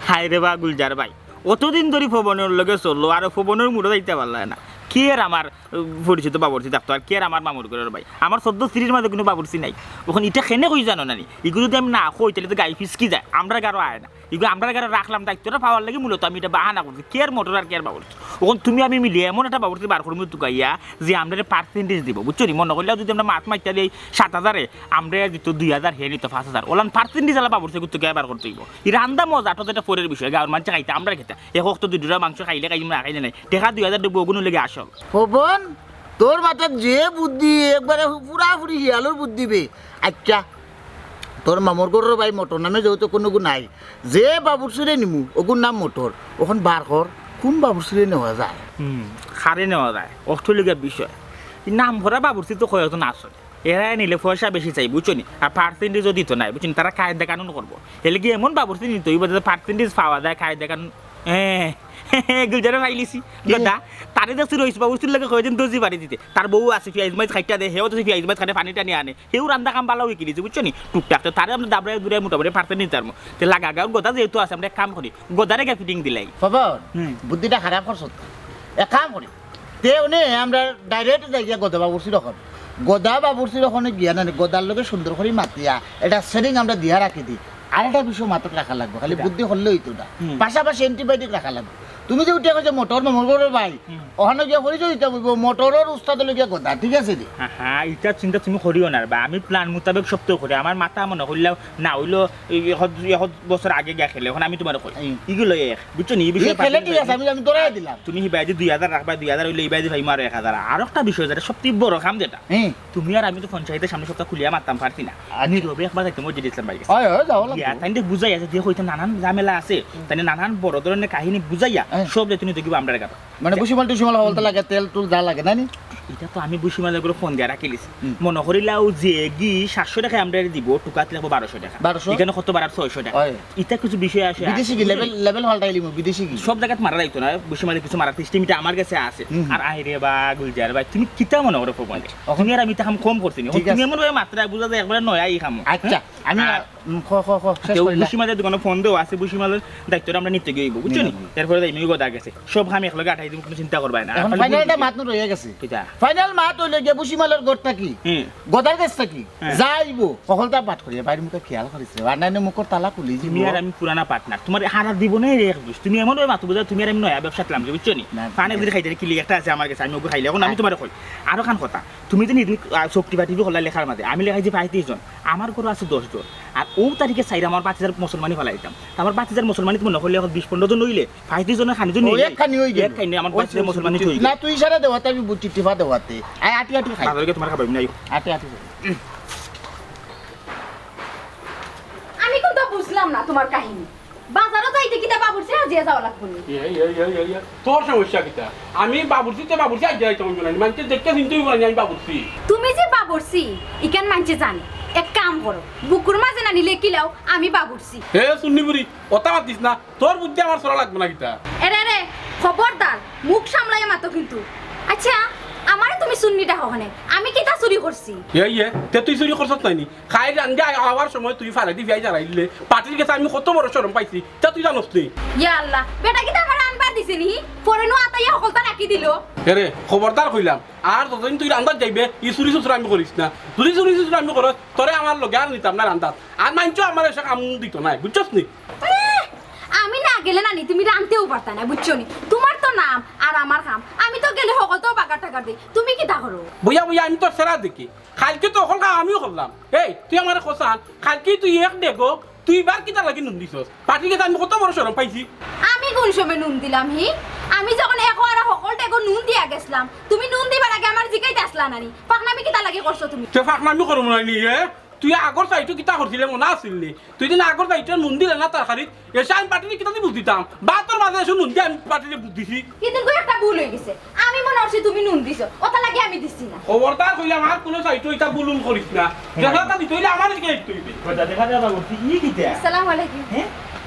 হায় রে বা গুলজার ভাই, অতদিন ধরি পবনর লগে চললো, আর পবনর মুড়ো যাইতে পারলা না। কে আর আমার, উম, পরিচিত বাবুর্চি থাকতো, আর কে আর আমার মামুর ঘরর ভাই? আমার চোদ্দ সিরির মাঝে কোনো বাবুর্চি নাই। অখন ইটা কেনে কই জানো না নি? ইগু যদি আমি না কই, তাইলে তো গাই ফিসকি যায়, আমরার গাড়ো আয় না। ইগু আমরার গাড়ো রাখলাম, দায়িত্বটা পাওয়ার লাগি মূলত আমি ইটা বাহানা করছি। কে আর মোটর আর কে আর বাবুর্চি? অখন তুমি আমি মিলিয়া এমন একটা বাবুর্চি বার করমু তুকাইয়া, যে আমরারে percentage দিব, বুঝছো নি? মনো করিলাও যদি আমরা মাত মারতাম এই সাত হাজারে, আমরারে দিত দুই হাজার, হে নিত পাঁচ হাজার। অলান percentage আলা বাবুর্চি করতে গিয়া বার করতে হইব। ই রান্দা মজা তো যেটা পরের বিষয়, গাঁওর মানষে খাইতা, আমরারে খাইতা। এক অক্ত দুই টুকরা মাংস খাইলে খাইমু, না খাইলে নাই। টেকা দুই হাজার দেবো, ওগুন লাগি আসল। পবন, তোর মাথাত যে বুদ্ধি, একবারে পুরাপুরি হিয়ালর বুদ্ধি বে। আচ্ছা, তোর মামুর ঘরর ভাই মোটর নামে যেহেতু কোনো গু নাই, যে বাবুর্চিরে নিমু, ওগুর নাম মোটর। অখন বার কর, কোন বাবুর্চিরে নেওয়া যায়? হুম, কারে নেওয়া যায়, অর্থ লিগা বিষয়। ই নাম করা বাবুর্চি তো কয়েকজন আছে। এরা নিলে পয়সা বেশি চাই, বুঝছো নি? আর percentage-ও দিত নাই, বুঝছো নি? তারা কায়দা কানুন করবো। এর লাগি এমন বাবুর্চি নিতে হইব যাতে percentage পাওয়া যায়, কায়দা কানুন। হ্যাঁ, গুলজারে পাইলিছি। কি? গদা, তারে দেখছি রইস বাবুর্চির লগে কয়দিন দর্জি বাড়ি দিতে। তার বউ আছে, পিয়াজ মাছ খাইটা দে, হেও তো পিয়াজ মাছ খাইতে পানি টানি আনে। হেও রান্দা কাম বালা হয়ে গেলিছে, বুঝছো নি? টুকটাক তো তারে আমরা দাবড়ায় দুবড়ায় মোটামুটি percentage দিতাম। তে লাগা গাঁওর গদা যেহেতু আছে, আমরা এক কাম করি, গদারে গিয়া fitting দিলাই। বাবা, হুম। বুদ্ধিটা খারাপ করছো তো। এক কাম করি, তে উনি আমরা direct যাই গিয়া গদা বাবুর্চির ওখানে। গদা বাবুর্চির ওখানে গিয়া না, গদার লগে সুন্দর করি মাতিয়া, এটা setting আমরা দিয়া রাখি দিই। আরেকটা বিষয় মাথাত রাখা লাগবো, খালি বুদ্ধি করলে অইতো না। হুম। পাশাপাশি অ্যান্টিবায়োটিক রাখা লাগবো। তুমি যে উঠিয়া কইছো মোটর, মোটর ভাই, হুম। ওখানো গিয়া পরিচয় দিতাম অইবো, মোটরর উস্তাদ অইলো গিয়া গদা, ঠিক আছে নি? হ্যাঁ, হ্যাঁ, ইটা চিন্তা তুমি করিও না রে বা, আমি প্ল্যান মোতাবেক সব তো করি। আমার মাথা মনে করলাও না অইলো, এই এক, এক বছর আগে গিয়া খেলে, এখন আমি তুমারে কই। হুম। ইগুলো এক, বুঝছো নি? এই বিষয়ে এই খেলে ঠিক আছে, আমি, আমি ধরাই দিলাম। তুমি হিবায়দি দুই হাজার রাখবা, দুই হাজার অইলে ইবায়দি ভাই মারো এক হাজার। আর একটা বিষয় যেটা সবথেকে বড় কাম যেটা, হুম। তুমি আর আমি তো পঞ্চায়েতের সামনে সবটা খুলিয়া মারতাম পারছি না। আচ্ছা। নীরবে একবার যাইতে মসজিদ ইসলাম ভাই গেছে। হয়, হয়, যাওয়া লাগবো। ইয়া, তাইন বুঝাই আছে, দেখো, ইতা নানান ঝামেলা আছে। হুম। তাইন নানান বড় ধরনের কাহিনী বুঝাইয়া হ্যাঁ। সব যাইতে নিতে গিয়ে আমরা গাতো। মানে আচ্ছা। বুসিমাল টুসিমাল হকলতা লাগে, তেল টুল যা লাগে, না নি? ইটা তো আমি বুসিমালরে ফোন দিয়া রাখিলিছি। হুম। মনে করিলাও যে গি সাতশো টাকা আমরা দিব, টুকাত লাগবো বারোশো টাকা। বারোশো? এখানে কত বাড়ার ছয়শো টাকা। হয়। ইটা কিছু বিষয় আছে, বিদেশি আছে, গি? বুঝলি? লেভেল, লেভেল পাল্টাইলিমু, বিদেশি গি? সব জাগাত মারা যাইতো না, বুসিমালে কিছু মারার সিস্টেম ইটা আমার গেছে আছে। হুম, হুম। আর আইরে বা গুলজার ভাই, তুমি কিতা মনে করো ফোন? অখন তুমি আর আমি তো কাম কম করছি নি। ঠিক তুমি আছে। এমন ভাবে মাত্রা বুঝা যায় একবারে নয়া ই কাম। আচ্ছা, হ্যাঁ? আমি আর উম, ক, ক, ক, শেষ তেও করি না। বুসিমালের দোকানো ফোন দেওয়া আছে, বুসিমালের দায়িত্বটা আমরা নিতে গিয়ে অইবো, বুঝছো নি? হুম। এরপরে যাই, আমি কথা গেছে। সব কাম একলগে আটাই দিব, কোনো চিন্তা করবায় না। এখন আর খালি ফাইনালটা বুদ্ধি মাত নু রইয়া গেছে। কিতা? ফাইনাল মাত অইলো গিয়া বুসিমালের ঘরটা কি? হুম। গদার গেছটা কি? হ্যাঁ। যাইবো। হকলতা পাঠ করিয়া বাইরে মুখে খেয়াল করিস রে। আর নাইলে মুখর তালা খুলি তুমি যাইবো। আর আমি পুরানা পার্টনার। তোমার হারা জীবনে এক দোষ। তুমি এমন ভাবে মাত বুঝা, তুমি আর আমি নয়া ব্যবসা দিলাম, বুঝছো নি? না, পানে না। যদি খাইতে কিলি একটা আছে আমার গেছে, আমি ওকে খাইলে। এখন আমি হ্যাঁ। তোমার কই। আরো খান কথা। তুমি তো নিদিন, আহ, সব টিপা টিপি করলা লেখার মাঝে। আমি লেখাইছি পঁয়ত্রিশ জন। আমার ঘরো আছে দশ জন। আর ও তারিখে চাইরা আমার বাতিজার মুসলমানি ফালাই দিতাম। তা আমার বাতিজার মুসলমানি তো মনে করলে এখন বিশ পনেরো জন অইলে, পঁয়ত্রিশ জনের খানি জন ও, অইলে, এক খানি অই গেল। এক খানি আমার ওই বাতিজার মুসলমানি টিপা, অই গেল। না, তুই ইশারা দেওয়াতে আমি বুঝছি, টিপা দেওয়াতে। আয়, আটি আটি খাই। বাজারে গিয়ে তোমার খাবার নাই। আটি আটি খাই। আমি কোনটা বুঝলাম না তোমার কাহিনী। বাজারো যাইতে কিতা বাবুর্চি হাজিয়া যাওয়া লাগবো নি? ইয়া, ইয়া, ইয়া, ইয়া, ইয়া। তোর সমস্যা কিতা? আমি বাবুর্চিতে বাবুর্চি আইতে যাইতাম অইবো না। মানষে দেখতে চিনতে অইবো না, আমি বাবুর্চি। তুমি যে বাবুর্চি, ইখান মানষে জানে। এক কাম করো, বুকুর মাঝে না নিলে কিলাও, আমি বাবুর্চি। হে সুন্নি বুড়ি, অতা মাতিস না। তোর বুদ্ধি আমার চলা লাগবো না কিতা? এরে, এরে, খবরদার, মুখ সামলাইয়া মাতো কিন্তু। আচ্ছা, আমারে তুমি সুন্নি ডাকো কেনে? আমি কিতা চুরি করছি? ইয়ে, ইয়ে, তে তুই চুরি করছত নায় নি? খাই রান্ধি আ-, আওয়ার সময় তুই ফালাইদি ফিয়াই জ্বালাইলে, পার্টির গেছে আমি কত বড় শরম পাইছি, তা তুই জানোস নি? ইয়া আল্লাহ, বেটা কিতা আমারে আনবার দিছে নি? পরে নু আতাইয়া হকলতা রাখি দিল। এরে, খবরদার কইলাম, আর যতদিন তুই রান্দাত যাইবে, ই চুরি চুরি আমি করিস না। যদি চুরি চুরি আমি করস, তোরে আমার লগে আর নিতাম না রান্দাত। আর মানষে আমার এসে কাম দিত নায়, বুঝছস নি? এহ, আমি না গেলে নানি তুমি রানতেও পারতা না, বুঝছো নি? তোমার তো নাম আর আমার কাম, আমি তো গেলে হকলতাও বাগার টাগার দেই, তুমি কিতা করো? বইয়া বইয়া আমি তোর সেরা দেখি, কাইলকে তো হকল কাম আমিও করলাম। এই, তুই আমারে কছান, কাইলকে তুই এক ডেগো, তুই বার কিতার লাগি নুন দিছস? পার্টির গেছে আমি কত বড় শরম পাইছি। আমি কোন সময় নুন দিলাম হি? আমি যখন এক ওয়ারা হকল ডেগো নুন দিয়া গেছলাম, তুমি নুন দিবার আগে আমারে জিকাইতে আছলা নানি? ফাকনামি কিতার লাগি করছো তুমি? তে ফাকনামি করমু নায় নি, এ? তুই আগর সাইটো কিতা করছিলে মনো আছিল নি? তুই দিন আগর সাইটো নুন দিলে না তরকারিত, এসে আমি পার্টিরে কিতা দি বুঝ দিতাম? ভাতর মাঝে এসে নুন দিয়া আমি পার্টিরে বুঝ দিছি। কিন্তু কই একটা ভুল অই গেছে। আমি মনো করছি তুমি নুন দিছো, অতার লাগি আমি দিছি না। খবরদার কইলাম আর কোনো সাইটো ইতা ভুল উল করিস না। যেটা তা দিতে অইলে আমার দিকে দিতে অইবে। কথা দেখা যায় বাবুর্চি, ই কিতা? আসসালামু আলাইকুম। হ্যাঁ?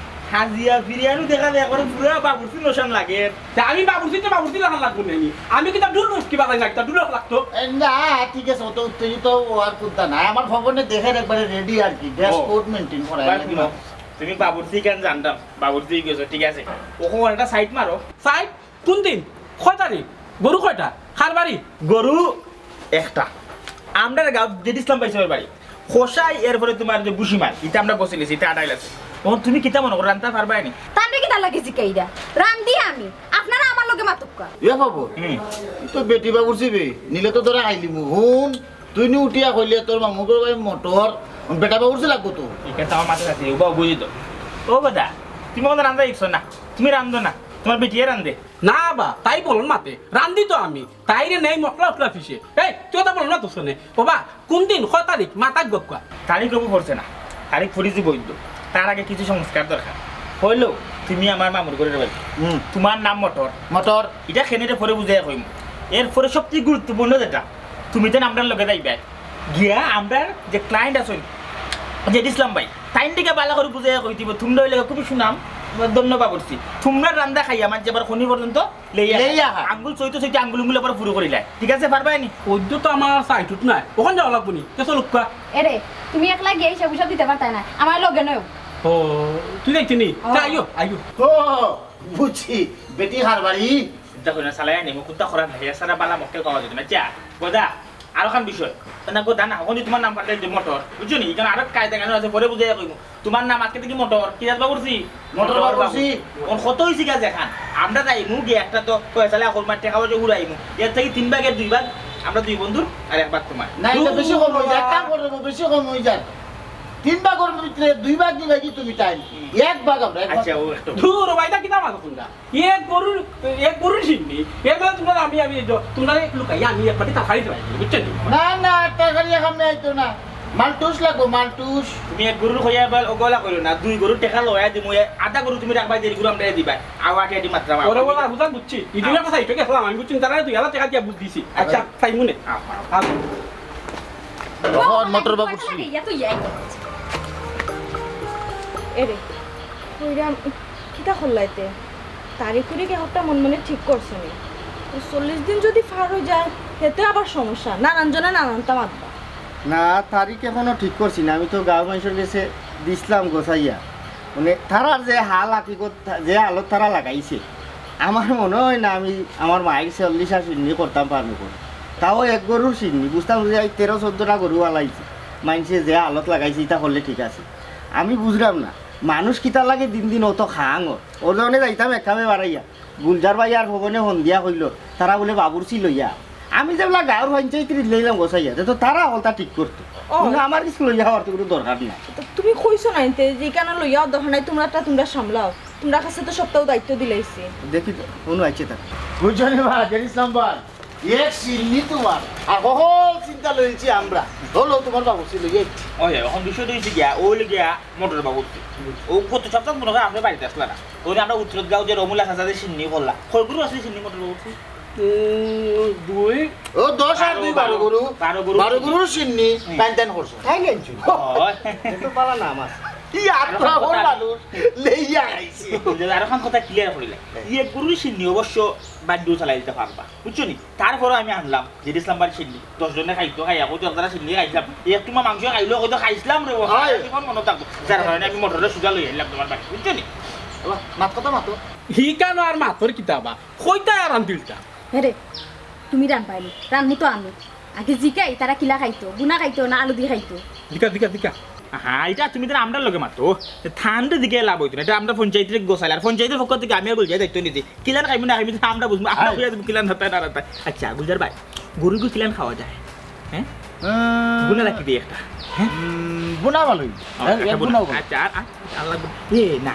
হাজিয়া ফিরিয়ানু দেখা যায় একবারে পুরা বাবুর্চি নশান লাগে। তে আমি বাবুর্চিতে বাবুর্চি লাখান লাগবো নি? আমি কিতা ঢুল বুঝকি বাজাই না, কিতা ঢুল লাগতো? এ, না, ঠিক আছে, অত উত্তেজিত অওয়ার কুন্তা নাই। আমার খবর নেই, দেখের একবারে রেডি আর কি, ড্রেস ও। কোড মেইনটেইন করা ভাই, লাগে। শুনো, তুমি বাবুর্চি কেন জানতাম? বাবুর্চি গেছো, ঠিক আছে। ওখানে একটা সাইড মারো। সাইড? কোন দিন? কয় তারিখ? গরু কয়টা? কার বাড়ি? গরু একটা। আমরার গাঁও জেড ইসলাম পাইছে ওর বাড়ি। খোসাই, এরপরে তোমার যে বুসিমাল, ইটা আমরা গোসিলিছি, ইটা আটাইল আছে। তখন তুমি কিতা মনো করো, রানতা পারবায় নি? তানরে কিতার লাগি জিকাইরা? রান্ধি আমি, আপনারা আমার লগে মাতুক্কা। ইয়া বাবু, হুম। তুই তো বেটি বাবুর্চি বে, নিলে তো ধরা খাইলিমু। হুন, তুই নি উঠিয়া কইলে তোর মামুর ঘর ভাই মোটর, বেটা বাবুর্চি লাগবো তো। ঠিক আছে, আমার মাথাত আছে, ওবা বুঝি তো। ও বেটা, তুমি আমাদের রান্ধা শিখছো না, তুমি রান্ধো না, তোমার বেটিয়ে রান্ধে। না বা, তাই বলন মাতে, রান্ধি তো আমি। তাইরে নেই মশলা উশলা পিষে। এই, তুই কথা বল না তো শুনে। বাবা, কোন দিন, কয় তারিখ, মাথা গপ্পা? তারিখ রবু পড়ছে না, তারিখ পড়ি যে বৈদ্য। তার আগে কিছু সংস্কার দরকার। হইলো, তুমি আমার মামুর ঘরের ভাই। হুম। তোমার নাম মোটর। মোটর। ইটা খেনিরে পরে বুঝাইয়া কইমু। এরপরে সবথেকে গুরুত্বপূর্ণ যেটা, তুমি তো আমরার লগে যাইবায়। গিয়া আমরার যে ক্লায়েন্ট আছইন, জেড ইসলাম ভাই, তাইন দিকে ভালা করি বুঝাইয়া কই দিব, তোমরা অইলে খুবই সুনাম, ধন্য বাবুর্চি। তোমরা রান্দা খাইয়া মানষে আবার খনি পর্যন্ত লেইয়া লেইয়া খায়। আঙ্গুল চইতে চইতে আঙ্গুল উঙ্গুল আবার পুরো করিলায়। ঠিক আছে, পারবায় নি? অদ্য তো আমার সাইটুত নাই, ওখান যাওয়া লাগবো নি? কে চলুক্কা? এরে, তুমি একলা গিয়া হিসাব হিসাব দিতে পারতায় না, আমার লগে নয়। ও, তুই যাইতে নি? ও। তা আইও, আইও। ও, বুঝছি, বেটি হারবাড়ি। চিন্তা করি না, চালাই আনি, মুখ কুত্তা খরাপ নাই, এছাড়া বালা মক্কেল পাওয়া যেত না। যা, গদা, আরোখান বিষয়, না গো দানা, অখন তুমার নাম কাটাই দে মোটর, বুঝছো নি? ইখান আরো কায়দা কানুন আছে, পরে বুঝাইয়া কইমু। তুমার নাম আজকে থাকি মোটর, কি জাত বাবুর্চি? মোটর বাবুর্চি। অখন কত অইছে গিয়া যেখান? আমরা যাইমু গিয়া একটা তো পয়সা লেখা করমু, টেকা পয়সা উড়াইমু। এর থাকি তিন ভাগের দুই ভাগ আমরা দুই বন্ধুর, আর এক ভাগ তুমার। না, ইটা বেশি কম অইযার, এক কাম করো, বেশি কম অইযার। তিন ভাগর ভিতরে দুই ভাগ, দুই ভাগই তুমি টাইম, এক ভাগ আমরা, এক ভাগ। আচ্ছা, ও একটু দূর ভাই, ইটা কিতা মাতো তুমরা? এক গরুর, এক গরুর শিন্নি। এর মানে তুমরা আমি, আমি জ-, তুমরা এক লুকাইয়া আমি এক বাটি তরকারি দিলাই, বুঝছো নি? না, না, তরকারি এখানে আইতো না। মালটুস লাগবো, মালটুস। তুমি এক গরুর কইয়া এবার ও গলা কইরো না, দুই গরুর টেকা লইয়া দিমু, এ আধা গরু তুমি রাখবায়, দেড় গরু আমরারে দিবায়। আও আটি আটি মাত্রা মাপ। ওরে বাবা, বুঝলাম, বুঝছি। ইদিন একটা সাইডে গেছিলাম, আমি বুঝছি, তারা দুই হাজার টেকা দিয়া বুঝ দিছি। আচ্ছা, তাই মনে? আও, আও। অখন মোটর বাবুর্চি। ইয়া তো ইয়াই। এরে, কইরাম, কিতা করলাইতে? তারিখ উরিখ একটা মনে মনে ঠিক করছো নি। তো চল্লিশ দিন যদি পার অই যায়, হেতে আবার সমস্যা, নানান জনে নানানতা মাতবা। না, তারিখ এখনো ঠিক করছি না। আমি তো গাঁও মানষর গেছে দিছলাম গছাইয়া। মানে, তারার যে হাল হাকিকত, যে হালত তারা লাগাইছে, আমার মনে অয় না আমি আমার মাইর চল্লিশটা শিন্নি করতাম পারমু করি। তাও এক গরুর শিন্নি, বুঝতাম যে এই তেরো চৌদ্দটা গরু আলাইছে, মানষে যে হালত লাগাইছে, ইটা করলে ঠিক আছে। আমি বুঝলাম না, মানুষ কিতার লাগি দিন দিন অত খাং অর। অউ জনে যাইতাম এক কামে বাড়াইয়া, গুলজার ভাই আর ভবনে ফোন দিয়া কইলো, তারা বুলে বাবুর্চি লইয়া। আমি যেবলা গাঁওর পঞ্চায়েত লইলাম গছাইয়া, তে তো তারা হকলতা ঠিক করতো। ও। কিন্তু আমার কিছু লইয়া অওয়ার তো কুনু দরকার নাই। তো তুমি কইছো না এনতে যে ইখান লইয়া দরকার নাই, তুমরারটা তুমরা সামলাও। তুমরার কাছে তো সবতাউ দায়িত্ব দিলাইছি। দেখি তো, কুনু আইছে তার। বুঝছো নি বা, জেড ইসলাম ভাই? এক শিন্নি তুমার, আর হকল চিন্তা লইছি আমরা। অউ লও তুমার বাবুর্চি লইয়া আইছি। ওই, অখন বিষয় অইছে গিয়া, অউ লইয়া মোটর বাবুর্চি। অউ গত সপ্তাহ মনে অয় আপনে বাড়িত আছলা না। অউ যে আমরা উত্তরত গাঁও যে রমুলা চাচা যে শিন্নি করলা। কয় গরু আছে শিন্নি মোটর বাবুর্চি? উম, দুই। ও, দশ আর দুই, বারো গরু। বারো গরু। বারো গরুর শিন্নি, হুম। টাইন টাইন করছো। তাই নাইছো? অয়। এ তো বালা নাম আছে। ই আত্মা আরো খান কথা মানুষ, লেইয়া আইছে। আরো খান কথা clear করিলে। হ্যাঁ। ই এক গরুর শিন্নি অবশ্য বাড়িত চালাই দিতা পারবা। বুঝছো নি? তারপরও আমি আনলাম, জেড ইসলাম ভাইর শিন্নি। দশ জনে খাইতো, খাইয়া কইতো, "আপনারা শিন্নি খাইছিলাম।" এক টুমা মাংস খাইলেও কইতো, "খাইছিলাম রে বা।" হয়। জীবন মনো থাকবো। যার কারণে আমি মোটরে সুজা লই আইলাম তুমার বাড়ি, বুঝছো নি? বাবা, মাত কথা মাতো। হি কানো আর মাতর কিতা বা? কইতা আর আনতিলটা। হে রে, তুমি রানবায় নি, রানমু তো আমি। আগে জিকাই, তারা কিলা খাইতো, বুনা খাইতো না আলু দি খাইতো? দিকা, দিকা, দিকা। হ্যাঁ, ইটা তুমি তো আমরার লগে মাতো। ঠান্ডা দিকে লাভ অইতো না। ইটা আমরা পঞ্চায়েতরে গছাইল। আর পঞ্চায়েতর পক্ষ থাকি আমি আর গুলজায় দায়িত্ব নিছি। কিলান খাইমু না খাইমু, ইটা আমরা বুঝমু। আমরা আয়। কইয়া দিমু কিলান রান্তায় না রান্তায়। আচ্ছা, গুলজার ভাই, গরুগু কিলান খাওয়া যায়? হ্যাঁ? উম, বুনা রাখি দেই একটা। হ্যাঁ? উম, বুনা ভালোই। ও, হ্যাঁ, একটা এক বুনা। বুনা ভালো। আচ্ছা, আর, আর, আর লাগবো। এ, না,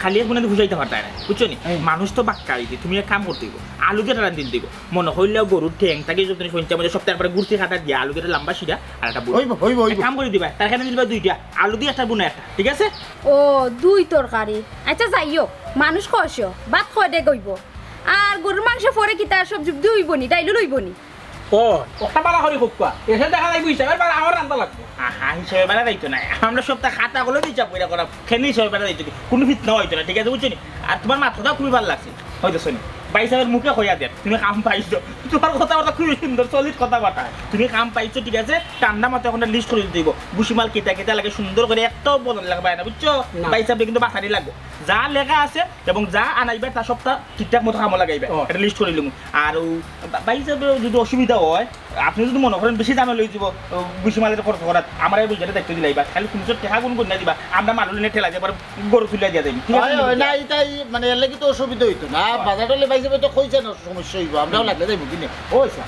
খালি এক বুনা দি বুঝাইতা পারতায় না। বুঝছো নি? হ্যাঁ। মানুষ তো বাক্কা অইছে। তুমি এক কাম করতে অইবো। আলু দি একটা রান্ধিল দিবো। মনো অইলে গরুর ঠ্যাং থাকি যদি তুমি সঞ্চয় মধ্যে সপ্তাহে একবার গুরসি কাটা দিয়া আলু দি একটা লম্বা শিরা আর একটা বুনা। অইবো, অইবো, এক অইবো। কাম করি দিবায়, তরকারি দিবায় দুইটা। আলু দি একটা বুনা একটা। ঠিক আছে? ও, দুই তরকারি। আচ্ছা, যাই হোক, মানুষ কয়শো, ভাত কয়টা অইবো? আর গরুর মাংস পরে কিতা সবজি দি অইবো নি, ডাইলও অইবো নি? ও, একটা বালা করি কউক্কা। এসে দেখা যাইবো হিসাবের বালা আমার রান্দা লাগবো। আহা, হিসাবের বালা যাইতো নায়। আমরা সপ্তাহে খাতা কলম হিসাব কইরা করাম। কেনে হিসাবের বালা যাইতো নি? কুনু ফিতনা অইতো না, ঠিক আছে, বুঝছো নি? আর তুমার মাত কথা খুবই ভালা লাগছে। অইতো হুনো, ভাইসাবর মুখে কইয়া দেন, তুমি কাম পাইছো। তুমার কথাবার্তা খুবই সুন্দর, solid কথাবার্তা। তুমি কাম পাইছো, ঠিক আছে? ঠান্ডা মাথায় অখন list করি দিতে অইবো। ভুসিমাল কিতা কিতা লাগে সুন্দর করি, একটাও বদল লাগবে না, বুঝছো? না। ভাইসাবরে কিন্তু বাছানি লাগবো। যা লেখা আছে এবং যা আনাইবার তা সবটা ঠিকঠাক মতো কামো লাগাইবা। ও। একটা list করি লিমু। আর অউ বা-, ভাইসাব যদি অসুবিধা অয়, আপনে যদি মনো করেন বেশি ঝামেলা অইযিবো, অউ, ভুসিমালর খরচ করাত, আমরারে বুঝাইয়া দায়িত্ব দিলাইবা। খালি কুনু সময় টেকা গুন করি না দিবা, আমরা মালুনে ঠেলা দিয়া পরে গরু তুলিয়া দিয়া যাইমু। ঠিক আছে? অয়, অয়, না, ইটা ই, মানে, এর লাগি তো অসুবিধা অইতো না। অয়। বাজার অইলে ভাইসাবে তো কইছে না, সমস্যা অইবো, আমরাও লাগলে যাইমু কিনে। ও আচ্ছা,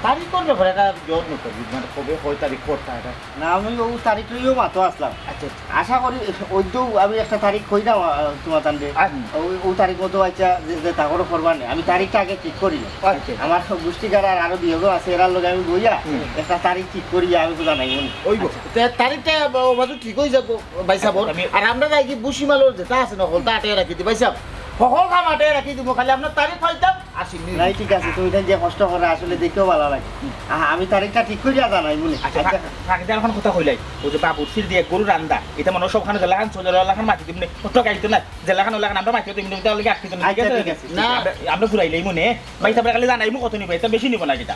তারিখর ব্যাপারে একটা যত্ন করবি, মানে, কবে কয় তারিখ করতা ইটা? না, আমি অউ তারিখ লইয়াউ মাতো আছলাম। আচ্ছা, আচ্ছা। আশা করি অউ তো আমি একটা তারিখ কইরাম, আহ, তুমার তানরে। আচ্ছা। অউ, অউ তারিখ মতো আইচ্ছা, যে, যে তা করো করবা নে। আমি তারিখটা আগে ঠিক করি। আচ্ছা। আমার সব গুষ্টিগার আর আরো দুইজন আছে, এরার লগে আমি বইয়া হুম। একটা তারিখ ঠিক করিয়া আমি তো জানাইমু নে। অইবো। আচ্ছা। তে তারিখটা ব-, বাজু ঠিক অই যাইবো, ভাইসাব। আমি আর আমরা যাই কি ভুসিমালর যেটা আছে না, হকলতা আটে রাখি দি, ভাইসাব। হকল কাম আটে রাখি দিমু, খালি আপনার তারিখ পাইতাম। আসি, নি। নাই, ঠিক আছে, তুমি তাইন যে কষ্ট করো, আসলে দেখিয়াউ ভালা লাগে। আহা, আমি তারিখটা ঠিক করিয়া জানাইমু নে। আচ্ছা, আচ্ছা। ফা-, ফাঁকে দিয়া অখন কথা কইলাই, অউ যে বাবুর্চির দি এক গরু রান্দা, ইটা মনো অয় সবখানো যেলাখান চলে, যেলাখান মাতি দিমু নে, অত গাইতো না, যেলাখান অলাখান আমরা মাতি দিমু নে, ইটা অইলে আটকে দিমু নে, ঠিক আচ্ছা, আছে? ঠিক আছে। না। আমরা, আমরা ফুরাইলাইমু নে, ভাইসাবরে খালি জানাইমু কত নিবা, ইটা বেশি নিবো না কিতা?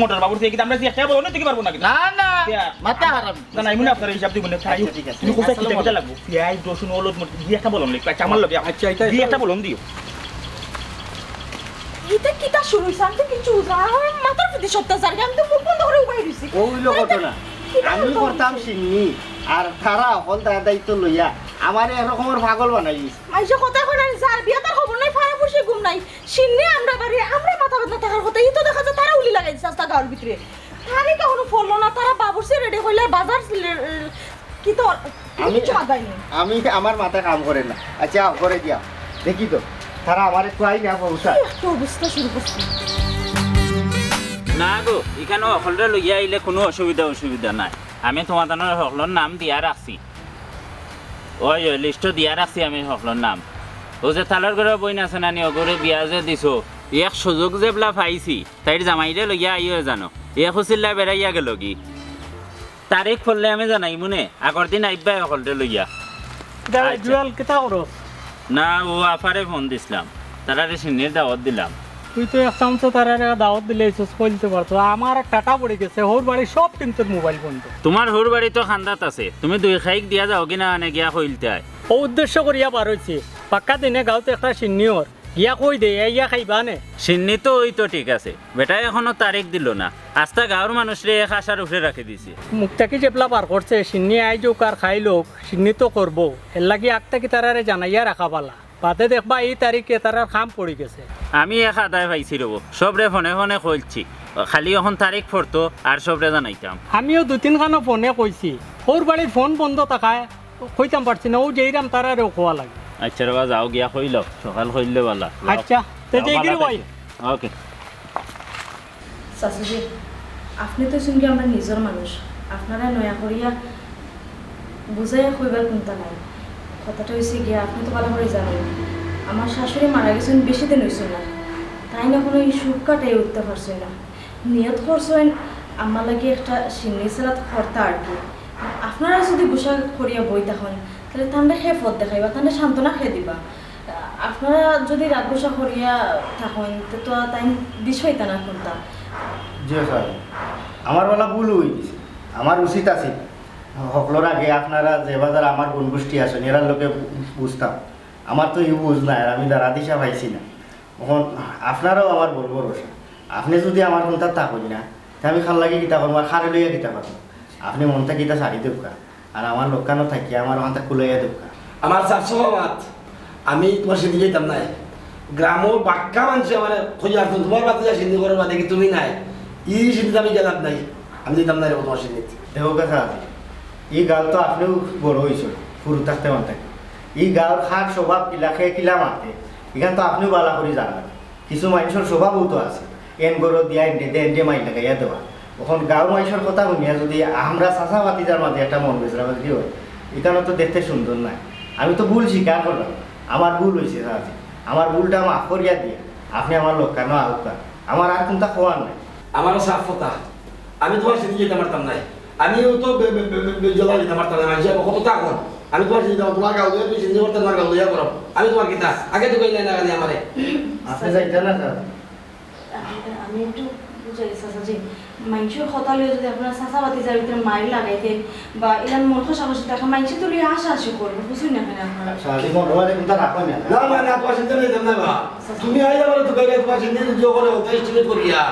মোটর বাবুর্চি কিতা আমরা দিয়া একটা বলো না, দিতে পারবো না কিতা? না, না, ইয়া, মাথা খারাপ। জানাইমু নে, আপনারে হিসাব দিমু নে। আচ্ছা, ঠিক আছে। তুমি কইছো আচ্ছা, কিতা বলো। কিতা লাগবো? পিয়াজ, রসুন, হলুদ, মরিচ, দিয়া একটা বলন লিখবা। আচ্ছা, আমার লগে। আচ্ছা, ইটা, দিয়া ইটা। একটা বলন দিও। ইতা কিতা শুরু অইছে? আমি তো কিচ্ছু বুঝলাম না। আমার মাথার ভিতরে সত্য স্যার, আমি তো মুখ বন্ধ করি উবাই রইছি। ও অইলো ঘটনা। কিতা আমি করতাম করতাম? শিন্নি, আর তারা অকল দায় দায়িত্ব লইয়া আমারে এক রকমর পাগল বানাই দিছে। মাইনষে কথা কয় না, যার বিয়া তার খবর নাই, ফাড়া ফুসি ঘুম নাই। শিন্নি আমরা বাড়ি, আমরা মাথা ব্যথা থাকার কথা, ই তো দেখা যায় তারা উলি লাগাই দিছে আস্তা গাঁওর ভিতরে। তারে তো এখনো ফললো না, তারা বাবুর্চি রেডি কইলে বাজার লে-, কি তো আমি কিচ্ছু বাদ দেয়নি। আমি আমার মাথা কাম করে না। আচ্ছা, ঘরে দিয়া দেখি তো, তারা আমার একটু আই না পৌঁছা। কি একটা অবস্থা শুরু করছে। না গো, ইখানো হকলরে লইয়া আইলে কুনু অসুবিধা অসুবিধা নাই। আমি তোমার হকলর নাম দিয়া রাখছি। ওই, ওই লিস্টো দিয়া রাখছি আমি হকলর নাম। ও যে তালর ঘরর বইন আছে না নি, অগুরে বিয়া যে দিছো, এক সুযোগ যেবলা পাইছি, তাইর জামাইরে লইয়া আইও জানো। এক উছিল্লায় বেড়াইয়া গেলগি। তারিখ পড়লে আমি জানাইমুনে, আগর দিন আইবা হকলরে লইয়া। দা আচ্ছা। জুয়েল, কিতা করো? না, ও আফারে ফোন দিছলাম, তারারে শিন্নির দাওয়াত দিলাম। তুই তো এক চামচে তারারে দাওয়াত দিলে ইসুস কইলতে পারতো। আমার এক টাটা পড়ি গেছে, হউর বাড়ি সব টিমতর মোবাইল বন্ধ। তোমার হউর বাড়ি তো খান্দাত আছে, তুমি দুই খাইক দিয়া যাওগি না, আনে গিয়া কইলতায়। ও উদ্দেশ্য করিয়া বার অইছে, পাক্কা দিনে গাঁওত একটা শিন্নি অর, গিয়া কই দে, আইয়া খাইবা নে। শিন্নি তো ওই তো ঠিক আছে, বেটায় এখনো তারিখ দিলো না। আস্তা গাঁওর মানুষরে এক আশার উপরে রাখি দিছে। মুখ থাকি যেবলা বার করছে, শিন্নি আইজ অউক আর কাইল অউক, শিন্নি তো করবো। এরলাগি আগ থাকি তারারে জানাইয়া রাখা ভালা। বাদে দেখবা ই তারিখে তারার কাম পড়ি গেছে। আমি এক আদায় পাইছি রবো, সবরে ফোনে ফোনে কইলছি, খালি অখন তারিখ পড়তো আর সবরে জানাইতাম। আমিও দুই তিন খানো ফোনে কইছি, হউর বাড়ির ফোন বন্ধ থাকায় কইতাম পারছি না, ও যেইরাম তারারেও কওয়া লাগে। আচ্ছা রে বা, যাও গিয়া কইলাও, সকাল কইলে বালা। যাও। আচ্ছা, তে যাও, যাই বালা গিরি ভাই। থাকো। ওকে। চাচাজি, আপনে তো হুনছি আমার নিজর মানুষ, আপনারে নয়া করিয়া বুঝাইয়া কইবার কুন্তা নাই। কথাটা অইছে গিয়া, আপনে তো ভালা করি জানইন, আমার শাশুড়ি মারা গেছইন, বেশি দিন অইছে না। তাইন অখনো ই শোক কাটাইয়া উঠতা পারছইন না। নিয়ত করছইন আমার লাগি একটা শিন্নি সালাত করতা আর কি। আপনারা যুদি গুসা করিয়া বই থাকইন, তাইলে তানরে কে পথ দেখাইবা, তানরে সান্ত্বনা কে দিবা? আপনারা যুদি রাগ গুসা করিয়া থাকইন, তে তো তাইন দিশা পাইতা না কুন্তা। জি স্যার, আমার বালা ভুল অই গেছে, আমার উচিত আছিল হকলর আগে আপনারা যে বাজার আমার বনগোষ্ঠী আছইন, এরার লগে বুঝতাম। আমার তো ইউ বুঝ নাই, আর আমি দারা দিশা পাইছি না। অখন আপনারাও আমার বড় ভরসা। আপনে যুদি আমার কুন্তা থাকইন না, তে আমি কার লাগি কিতা করমু, আর কারে লইয়া কিতা করমু? আপনে মনটা কিতা ছাড়ি দেউক্কা, আর আমার লগে থাকিয়া আমার অখানতা কুলাইয়া দেউক্কা। আমার চাচা বাবাত, আমি তুমার শিন্নি যাইতাম নায়। গ্রামর বাক্কা মানষে আমারে কইয়া আছইন, তুমার বাদে যা শিন্নি করার বাদে কি তুমি নাই? ই শিন্নিত আমি গেলাম নাই, আমি যাইতাম নায় রে তুমার শিন্নিত। দেখো কথা আছে, ই গাঁওত তো আপনেও বড় অইছইন, হুরু থাকতে মান থাকি। ই গাঁওর কার স্বভাব কিলা, কে কিলা মাতে, ইখান তো আপনেও বালা করি জানইন। কিছু মানষর স্বভাবও তো আছে, এন গরো দিয়া এন্ডে দে, এন্ডে মাইর লাগাইয়া দেওয়া। অখন গাঁওর মানষর কথা হুনিয়া যুদি আমরা চাচা ভাতিজার মাঝে একটা মন বেজরা বেজরি অয়, ইখান তো দেখতে সুন্দর নায়। আমি তো ভুল স্বীকার করলাম, আমার ভুল অইছে চাচাজি, আমার ভুলটা মাফ করিয়া দিয়া আপনে আমার লগে আউক্কা, আমার আর কুন্তা কওয়ার নাই। আমারও সাফ কথা, আমি তুমার শিন্নিত যাইতাম পারতাম নায়। আমিও তো বে-, বে-, বে-, বে-, বেজলা যাইতাম পারতাম নায়। মানষে কত তা কন। আমি তুমার শিন্নিত যাইতাম, তুমার গাঁও লইয়া, তুমি শিন্নি করতে তুমার গাঁও লইয়া করো। আমি তুমার কিতা? আগে তো কইলে না জানি আমারে। আপনে যাইতা না, স্যার? আমি, আমি একটু বুঝাই, চাচাজি। মানষর কথা লইয়া যুদি আপনারা চাচা ভাতিজার ভিতরে মাইর লাগাইতে বা ইলান মন কষাকষি থাকে, মানষে তো লইয়া আশাআশি করবো, বুঝছইন না কেনে আপনারা? স্যার, এই মন ওয়ালে কুন্তা রাখো না। না, না, না, তুমার শিন্নিত যাইতাম নায় বা। তুমি আইলে আমারে তুকাইরায়, তুমার শিন্নিত নিজে করে ওটা estimate করিয়া।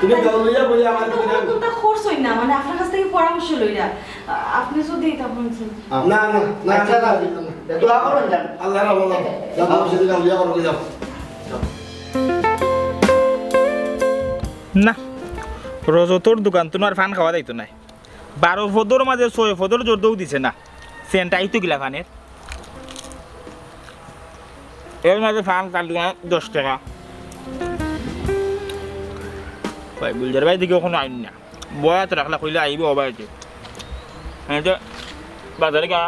তুমি গাঁও লইয়া বইয়া আমার তো কুন্তা খরচ অয় না, মানে আপনার কাছ থাকি পরামর্শ লইরা। আ-, আপনে যুদি ইতা বলছেন। না, না, না, আচ্ছা, না, না, না। দোয়া করুন যান। আল্লাহ রাখো, আল্লাহ। যাও, তুমার শিন্নিত গাঁও লইয়া করো, যাও। যাও। না, রজতর দোকান তো আর ফান খাওয়া যাইতো নায়। বারো ফদর মাঝে ছয় ফদর জর্দাও দিছে না। সেন্ট আইতো কিলা ফানের? এর মাঝে ফান কাটিয়া দশ টেকা। ভাই, গুলজার ভাই দেখি অখনো আইন না। বয়াত রাখলা কইলে আইবো অবায়তে। আমি তো বাজারে গিয়া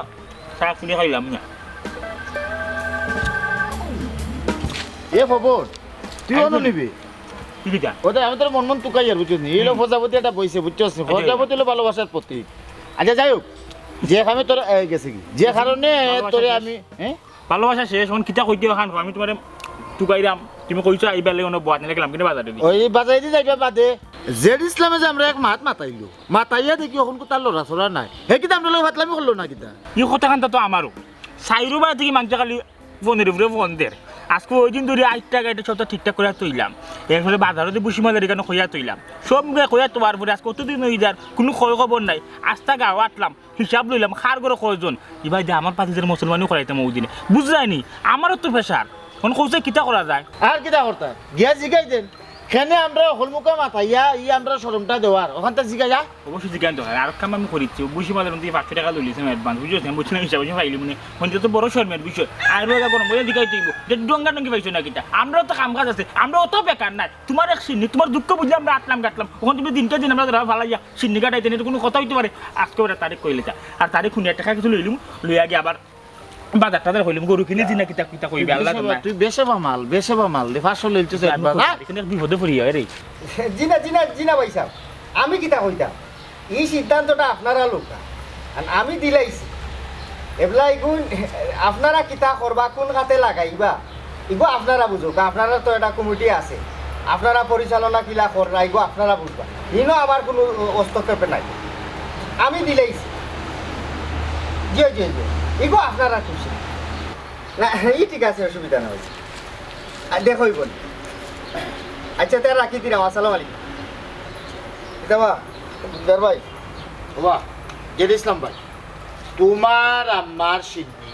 শাক চুরি খাইলাম না। এ খবর, তুই আইন অনো নি? নিবি? কি কিতা? ওটা আমি তোর মন মন তুকাই আর বুঝছিস নি? এইলো হুম। প্রজাপতি একটা বইছে, বুঝছিস নি? আচ্ছা, প্রজাপতি হলো ভালোবাসার প্রতীক। আচ্ছা, যাই হোক, যে আমি তোর, এই, গেছে কি? যে কারণে ভালোবাসা তোরে শেষ। আমি, হ্যাঁ? ভালোবাসা শেষ, অখন কিতা কইতে অখান কও, আমি তুমারে তুকাইরাম, তুমি কইছো আইবা লাগি অনো বয়াত নিলে গেলাম কিনা বাজারে দি। ওই বাজারে দি যাইবা বাদে। জেড ইসলামে যে আমরা এক মাত মাতাইলো, মাতাইয়া দেখি অখন কো তার লড়াচড়া নাই। হে কিতা আমরা লগে ফাতলামি করলো না কিতা? ই কথাখান তো আমারও। সাইরু বাড়ি থাকি মানষে খালি ফোনের উপরে ফোন দের। আজকে ওই দিন ধরি আইট্টা গাইট্টা সবটা ঠিকঠাক করিয়া থইলাম। এরপরে বাজারো যে বুসি মালের এখানো কইয়া থইলাম। সব গাই কইয়া থওয়ার পরে আজকে অতদিন অই যার, কুনু খয় খবর নাই। আস্তা গাঁও আটলাম, হিসাব লইলাম, কার ঘরো কয়জন। ইবায় দে আমার পাতিজার মুসলমানিও করাইতাম ওই দিনে। বুঝরায়নি? আমারও তো pressure। অখন কওছে কিতা করা যায়? আর কিতা করতা? গিয়া জিগাই দেন। কেনে আমরা হকলমুখা মাতাইয়া, ই আমরা শরমটা দেওয়ার। অখানতা জিগাইয়া অবশ্যই জিগাইন তো হয়। আর কাম আমি করিচ্ছি, বুসি মালের মধ্যে পাঁচশো টেকা লইলিছি আমি advance, বুঝছো? আমি বুঝছি না হিসাব, হিসাব পাইলি মনে। অখন তো বড় শরমের বিষয়। আর ওই এখন ওই জিগাই তুইব। যে ডঙ্গা ডঙ্গি পাইছো না কিতা? আমরাও তো কাম কাজ আছে, আমরাও তো বেকার নাই। তুমার এক শিন্নি, তুমার দুঃখ বুঝলে আমরা আটলাম কাটলাম। অখন তুমি দিনকে দিন আমরা ধরা ফালাইয়া শিন্নি কাটাইতে নিয়ে কোনো কথা অইতে পারে? আজকে ওরা তারিখ কইলে যা। আর তারিখ শুনিয়া টেকা কিছু লইলিম, লইয়া গিয়া আবার বাজার টাজার কইলিম, গরু কিনে দিনা কিতা কিতা কইবে আল্লাহ জানে। তুই বেচে বা মাল, বেচে বা মাল দে, পাঁচশো লইতে চাই আমি একবার, কই, হ্যাঁ? এখানে এক বিপদে পড়ি, আরে। জি না, জি না, জি না ভাই সাহেব, আমি কিতা কইতাম? ই সিদ্ধান্তটা আপনারা লউক্কা, আর আমি দিলাইছি। এবলা ইগুন আপনারা কিতা করবা, কুন খাতে লাগাইবা, ইগু আপনারা বুঝউক্কা। আপনারার তো একটা কমিটি আছে, আপনারা পরিচালনা কিলা কররা, ইগু আপনারা বুঝবা। ইনো আমার কুনু হস্তক্ষেপ নাই, আমি দিলাইছি। জি, জি, জি, ইগু আপনারা খুশি। না, ই ঠিক আছে, অসুবিধা নাই। আর দেখো, ইবন। আচ্ছা, তে রাখি দিলাম। আসসালামু আলাইকুম। কিতা বা, দর ভাই। বাবা, জেড ইসলাম ভাই, তুমার আমার শিন্নি,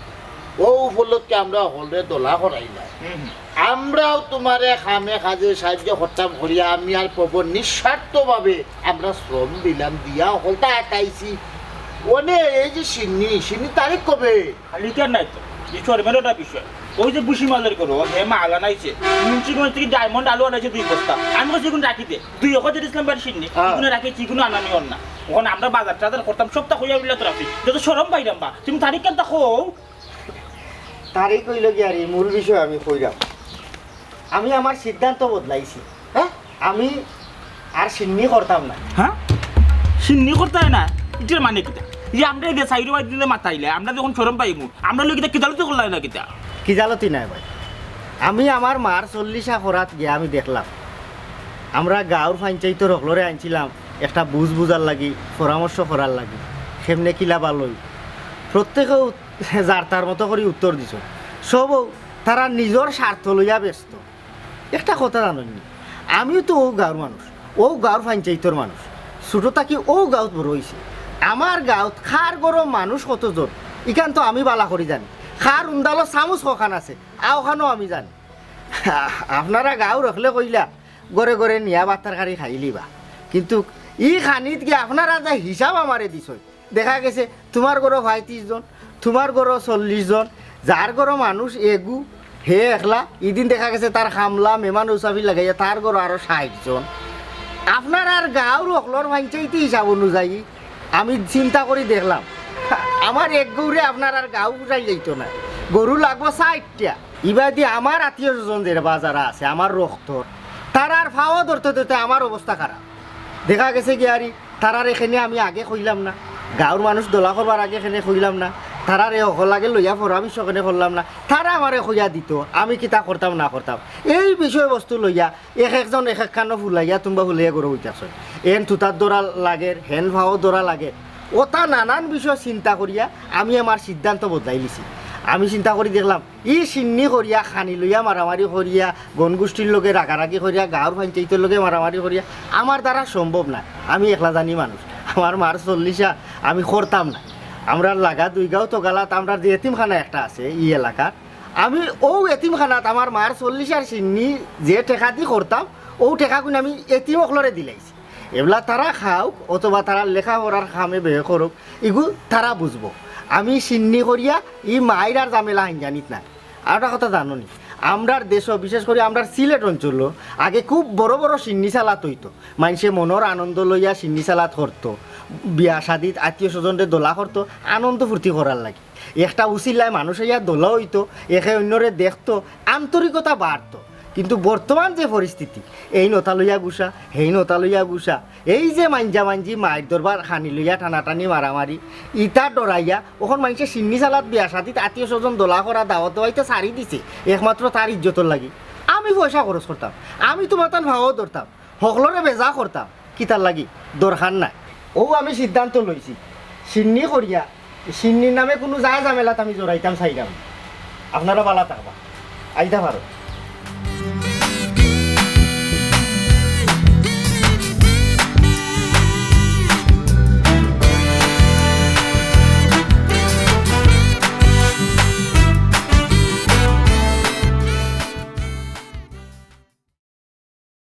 অউ উপলক্ষে আমরা হকলরে দোলা করাইলাম। হুম, হুম। আমরাও তুমারে কামে কাজে সাহায্য করতাম করিয়া আমি আর পবন নিঃস্বার্থভাবে আমরা শ্রম দিলাম, দিয়া হকলতা আটাইছি। অনে এই যে শিন্নি, শিন্নি তারিখ কবে? খালি তো আর নাই তো, ই চেয়ারম্যানর ওটা বিষয়। ওই যে বুসি মালের করো, হে মাল আনাইছে, মুন্সিগঞ্জ থাকি diamond আলু আনাইছে দুই বস্তা। আমি কইছি, "ইগুন রাখি দে।" দুই অকল জেড ইসলাম ভাইর শিন্নি, হ্যাঁ। ইগুনে রাখি, ইগুনে আনানি অর না। অখন আমরা বাজার টাজার করতাম, সবতা কইয়া উঠলে তো রাখি। যত শরম পাইলাম বা, তুমি তারিখ কেনতা কও? তারিখ অইল কি আর ই মূল বিষয় আমি কইরাম। আমি আমার সিদ্ধান্ত বদলাইছি। হ্যাঁ? আমি আর শিন্নি করতাম না। হ্যাঁ? শিন্নি করতায় না? ইটার মানে কিতা? ই আমরা এই যে চাইরো বাইর দিলে মাতাইলে, আমরা যখন শরম পাইমু, আমরা লগে কিতা কিজালতি করলায় না কিতা? কিজালতি নায় ভাই। আমি আমার মার চল্লিশা করাত গিয়া আমি দেখলাম, আমরা গাঁওর পঞ্চায়েতর হকলরে আনছিলাম একটা বুঝ বুঝার লাগি, পরামর্শ করার লাগি, কেমনে কিলা বালা অইবো। প্রত্যেকেউ যার তার মতো করি উত্তর দিছে। সবউ তারা নিজর স্বার্থ লইয়া ব্যস্ত। একটা কথা জানইননি, আমিও তো অউ গাঁওর মানুষ, অউ গাঁওর পঞ্চায়েতর মানুষ, ছোট থাকি অউ গাঁওত বড় অইছি। আমার গাঁওত কার ঘরো মানুষ কতজন, ইখান তো আমি বালা করি জানি। কার উন্দালো চামুচ কখান আছে, অখানও আমি জানি। আপনারা গাঁওর হকলে কইলা, ঘরে ঘরে নিয়া ভাত তরকারি খাইলিবা, কিন্তু ই খানিত গিয়া আপনারা যে হিসাব আমারে দিছইন, দেখা গেছে তুমার ঘরো পঁয়ত্রিশ জন, তুমার ঘরো চল্লিশ জন, যার ঘরো মানুষ এগু, হে একলা। ইদিন দেখা গেছে তার কামলা, মেহমান মুসাফির লাগাইয়া তার ঘরো আরো ষাইট জন। আপনারার গাঁওর হকলর পঞ্চায়েতি হিসাব অনুযায়ী আমি চিন্তা করি দেখলাম, আমার এক গরুরে আপনারার গাঁও পুষাই যাইতো না, গরু লাগবো ষাইটটা। ইবাদি আমার আত্মীয় স্বজন যেরা বাজারা আছে, আমার রক্তর, তারার পাও ধরতে ধরতে আমার অবস্থা খারাপ। দেখা গেছে গিয়ারি, তারারে কেনে আমি আগে কইলাম না, গাঁওর মানুষ দলা করবার আগে কেনে কইলাম না, তারারে হকল আগে লইয়া পরামর্শ কেনে করলাম না, তারা আমারে কইয়া দিত, আমি কিতা করতাম না করতাম। এই বিষয়বস্তু লইয়া এক একজন এক একখানো ফুলাইয়া তুম্বা ফুলাইয়া ঘরো বইতাছে। এন তুতার দরা লাগের, হেন পাও দরা লাগের, অতা নানান বিষয় চিন্তা করিয়া আমি আমার সিদ্ধান্ত বদলাইলিছি। আমি চিন্তা করি দেখলাম, ই শিন্নি করিয়া, খানি লইয়া মারামারি করিয়া, গণগোষ্ঠীর লগে রাগারাগি করিয়া, গাঁওর পঞ্চায়েতর লগে মারামারি করিয়া আমার দ্বারা সম্ভব নায়। আমি একলা জানি মানুষ, আমার মার চল্লিশা, আমি করতাম না। আমরার লাগা দুই গাঁও তগালাত আমরার যে এতিমখানা একটা আছে ই এলাকার, আমি অউ এতিমখানাত আমার মার চল্লিশার শিন্নি যে টেকা দি করতাম, অউ টেকাগুন আমি এতিম অকলরে দিলাইছি। এবলা তারা খাউক অথবা তারা লেখাপড়ার কামে ব্যয় করুক, ইগু তারা বুঝবো। আমি শিন্নি করিয়া ই মাইর আর ঝামেলা হাইঞ্জানিত নাই। আর একটা কথা জানো নি, আমরার দেশো, বিশেষ করি আমরার সিলেট অঞ্চলো আগে খুব বড় বড় শিন্নি সালাত অইতো। মাইনষে মনর আনন্দ লইয়া শিন্নি সালাত করতো, বিয়া শাদিত আত্মীয় স্বজনরে দলা করতো, আনন্দ ফুর্তি করার লাগি। একটা উছিলায় মানুষ আইয়া দলা অইতো, একে অইন্যরে দেখতো, আন্তরিকতা বাড়তো। কিন্তু বর্তমান যে পরিস্থিতি, এইন অতা লইয়া গুসা, হেইন অতা লইয়া গুসা, এই যে মাইঞ্জা মাইঞ্জি, মাইর দরবার, খানি লইয়া টানাটানি, মারামারি, ইতা ডরাইয়া অখন মাইনষে শিন্নি সালাত, বিয়া শাদিত আত্মীয় স্বজন দলা করা, দাওয়াত দেওয়াইতে ছাড়ি দিছে একমাত্র তার ইজ্জতর লাগি। আমি পয়সা খরচ করতাম, আমি তুমার তান পাও ধরতাম, হকলরে বেজা করতাম, কিতার লাগি? দরকার নাই। অউ আমি সিদ্ধান্ত লইছি, শিন্নি করিয়া, শিন্নির নামে কুনু যায় ঝামেলাত আমি জড়াইতাম চাইরাম না। আপনারা বালা থাকবা। আইতা পারো।